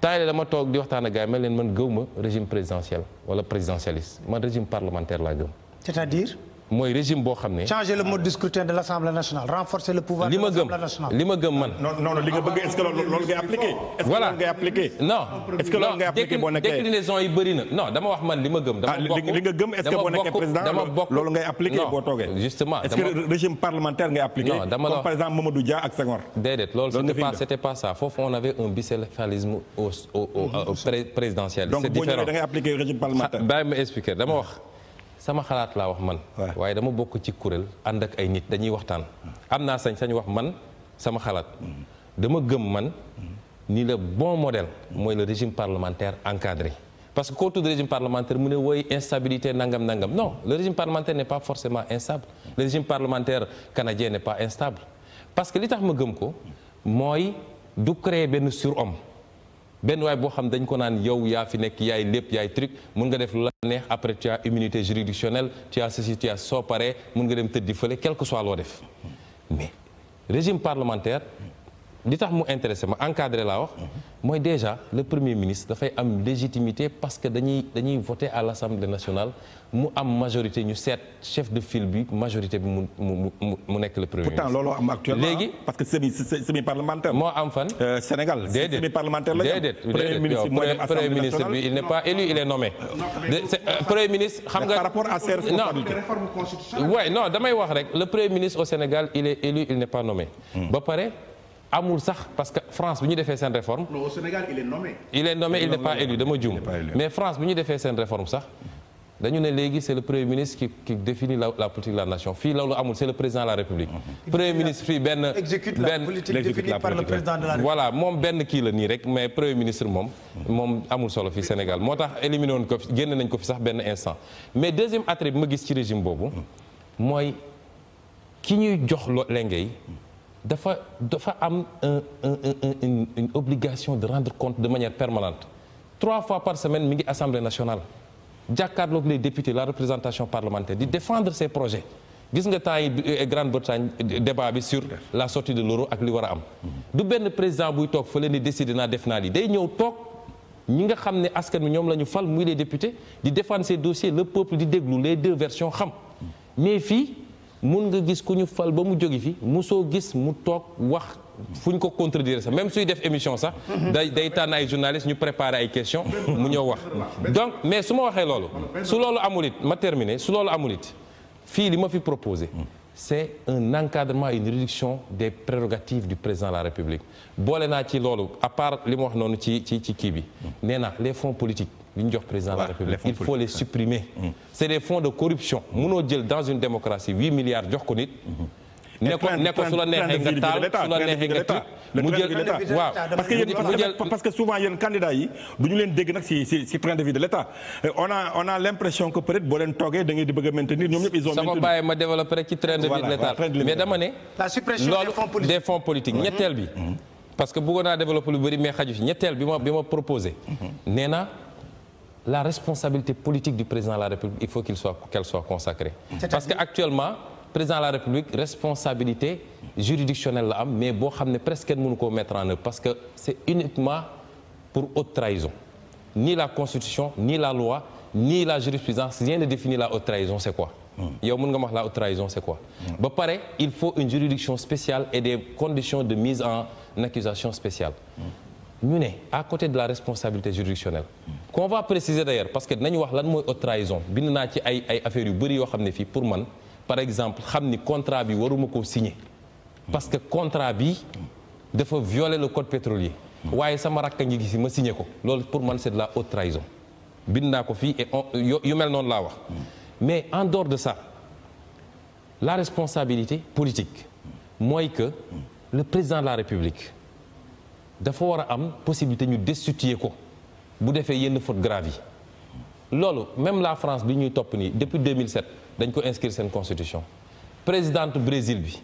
Speaker 1: taay dama toog di waxtaan ak gars yi mel leen man gëw ma régime présidentiel wala présidentialiste man régime parlementaire laa gëm.
Speaker 2: c'est-à-dire.
Speaker 1: mooy régime boo xam ne.
Speaker 2: changer le mode du scrutin de l'Assemblée nationale renforcer le pouvoir de l'Assemblée nationale.
Speaker 1: li ma gëm man.
Speaker 3: non li nga bëgg est-ce que loolu ngay appliqué.
Speaker 1: voilà
Speaker 3: est-ce que loolu ngay appliqué.
Speaker 1: non
Speaker 3: est-ce que loolu ngay appliqué boo nekkee
Speaker 1: déclinaison yi bëri na non dama wax man li ma gëm. dama bokk
Speaker 3: li nga gëm est-ce que boo nekkee président loolu ngay appliqué boo toogee.
Speaker 1: justement
Speaker 3: est-ce que régime parlementaire ngay appliqué.
Speaker 1: non dama la
Speaker 3: comme par exemple Mamadou Dia ak Senghor.
Speaker 1: déedéet loolu c'était pas ça foofu on avait un bicéphalisme au présidentiel.
Speaker 3: donc
Speaker 1: c'est
Speaker 3: boo
Speaker 1: différent
Speaker 3: ñëwee da ngay appliqué régime parlementaire.
Speaker 1: bàyyi ma expliquer dama wax. sama xalaat laa wax man. waaye dama bokk ci kuréel ànd ak ay nit dañuy waxtaan. am naa sañ-sañ wax man sama xalaat. dama gëm man ni le bon modèle mooy le régime parlementaire encadré. parce que koo tudd régime parlementaire mu ne woy instabilité nangam non le régime parlementaire n'est pas forcément instable. le régime parlementaire canadien n'est pas instable. parce que li tax ma gëm ko mooy du créer benn surhomme. benn waay boo xam dañ ko naan yow yaa fi nekk yaay lépp yaay truc mun nga def lu la neex après tu as immunité juridictionnelle tu as ceci tu as soo paree mun nga dem tëddi fële quel que soit loo def mais régime parlementaire li tax mu intéressé ma encadré laa wax mooy déjà le premier ministre dafay am légitimité parce que dañuy voter à l'Assemblée nationale mu am majorité ñu seet chef de file bi majorité bi mu nekk le premier ministre.
Speaker 3: pourtant looloo am actuellement
Speaker 1: léegi
Speaker 3: parce que semi parlementaire.
Speaker 1: moo am fan.
Speaker 3: Sénégal semi parlementaire la ñu.
Speaker 1: premier ministre bi il n'est pas élu il est nommé. premier ministre xam nga
Speaker 3: par rapport à ses responsabilités.
Speaker 4: réforme constitutionnelle.
Speaker 1: ouais non damay wax rek le premier ministre au Sénégal il est élu il n'est pas nommé. ba pare. amul sax parce que France bi ñu defee seen réforme.
Speaker 4: non au Sénégal il est nommé.
Speaker 1: il est nommé il n'est pas élu dama juum. mais France bi ñu defee seen réforme sax dañu ne léegi c'est le premier ministre qui définit la politique de la nation fii loolu amul c'est le président de la République. premier ministre fii benn
Speaker 2: exécute la politique définie par le président de la République.
Speaker 1: voilà moom benn kii la nii rek mais premier ministre moom amul solo fii Sénégal moo tax éliminé woon ko fi génn nañ ko fi sax benn instant mais deuxième attrait bi ma gis ci régime boobu mooy ki ñuy jox lenge yi dafa am une obligation de rendre compte de manière permanente 3 fois par semaine mi ngi Assemblée nationale jàkkaarloog les députés la représentation parlementaire di défendre ses projets gis nga temps yi Grande-Bretagne débat bi sur la sortie de l'euro ak li war a am du benn président buy toog fële ni décider naa def naa lii day ñëw toog ñi nga xam ne askan wi ñoom la ñu fal muy les députés di défendre ces dossiers le peuple di déglu les 2 versions xam mais fii mun nga gis ku ñu fal ba mu jóge fi musoo gis mu toog wax fu ñu ko contredire sax même suy def émission sax day tànn ay journalistes ñu préparer ay questions mu ñëw wax donc mais su ma waxee loolu su loolu amul it ma terminer su loolu amul it fii li ma fi proposé c'est un encadrement et une réduction des prérogatives du président de la République boole naa ci loolu à part li ma wax noonu ci kii bi nee na les fonds politiques li ñu jox président de la République il faut les supprimer c'est des fonds de corruption mënoo jël dans une démocratie 8 milliards jox ko nit ne ko su la neexee nga taal su la neexee nga tëj mu jël waaw
Speaker 3: parce que souvent yéen candidats yi du ñu leen dégg nag si train de vie de l'État on a l'impression que peut-être boo leen toogee da ngeen di bëgg a maintenir ñoom ñëpp ils ont maintenu.
Speaker 1: sama bàyyi ma développé rek ci train de vie de l'État mais dama ne.
Speaker 2: la suppression
Speaker 1: des fonds politiques ñetteel bi. parce que bëggoon naa développé lu bëri mais xaju si ñetteel bi ma proposé. nee na la responsabilité politique du président de la République il faut qu'elle soit consacrée. parce que actuellement président de la République responsabilité juridictionnelle la am mais boo xam ne presque kenn mënu koo mettre en œuvre parce que c'est uniquement pour haute trahison. Ni la constitution ni la loi ni la jurisprudence rien ne définit la haute trahison c'est quoi. yow mën nga wax la haute trahison c'est quoi. ba pare il faut une juridiction spéciale et des conditions de mise en accusation spéciale. ñu ne à côté de la responsabilité juridictionnelle. qu'on va préciser d'ailleurs parce que nañu wax lan mooy haute trahison bind naa ci ay affaires yu bëri yoo xam ne fii pour man par exemple xam ni contrat bi waruma koo signer. parce que contrat bi dafa violer le code pétrolier. waaye sama rakk ngi gis ma signé ko loolu pour man c'est de la haute trahison. bind naa ko fii et yu mel noonu laa wax. mais en dehors de ça la responsabilité politique mooy que le président de la République dafa war a am possibilité ñu destituer ko bu defee yenn fautes graves yi loolu même la France bi ñuy topp nii depuis 2007 dañ ko inscrire seen constitution présidente Brésil bi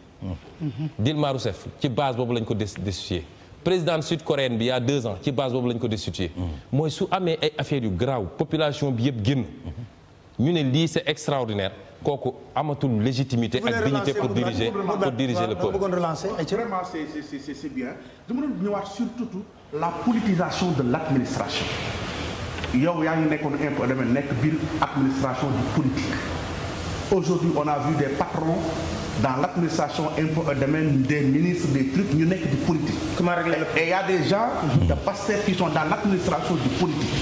Speaker 1: Dilma Rousseff ci base boobu lañ ko destituer présidente sud-coréenne bi il y a 2 ans ci base boobu lañ ko destituer mooy su amee ay affaires yu grave population bi yëpp génn ñu ne lii c'est extraordinaire kooku amatul légitimité ak dignité pour diriger le peuple.
Speaker 4: vraiment c'est bien dama doon ñëwaat surtout la politisation de l'administration yow yaa ngi nekkoon impôt domaine nekk biir administration du politique aujourd'hui on a vu des patrons dans l'administration impôt domaine des ministres des trucs ñu nekk du politique. comment régler et il y a des gens de Pastef qui sont dans l'administration du politique.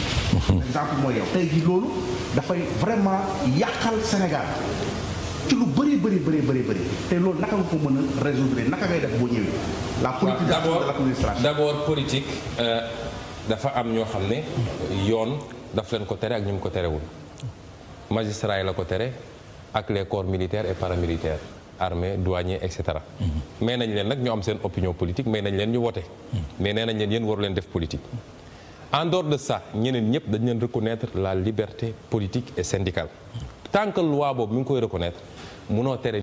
Speaker 4: exemple mooy yow tey jii loolu dafay vraiment yàqal Sénégal ci lu bëri te loolu naka nga ko mën a résoudre naka ngay def boo ñëwee. la politisation de l'administration.
Speaker 1: d'abord politique dafa am ñoo xam ne yoon daf leen ko tere ak ñu mu ko terewul magistrat yi la ko tere ak les corps militaires et paramilitaires armée douanier et cetera. mais nañ leen nag ñu am seen opinion politique mais nañ leen ñu voté. mais nee nañ leen yéen waru leen def politique. en dehors de ça ñeneen ñëpp dañ leen reconnaître la liberté politique et syndicale tant que loi boobu mi ngi koy reconnaître munoo tere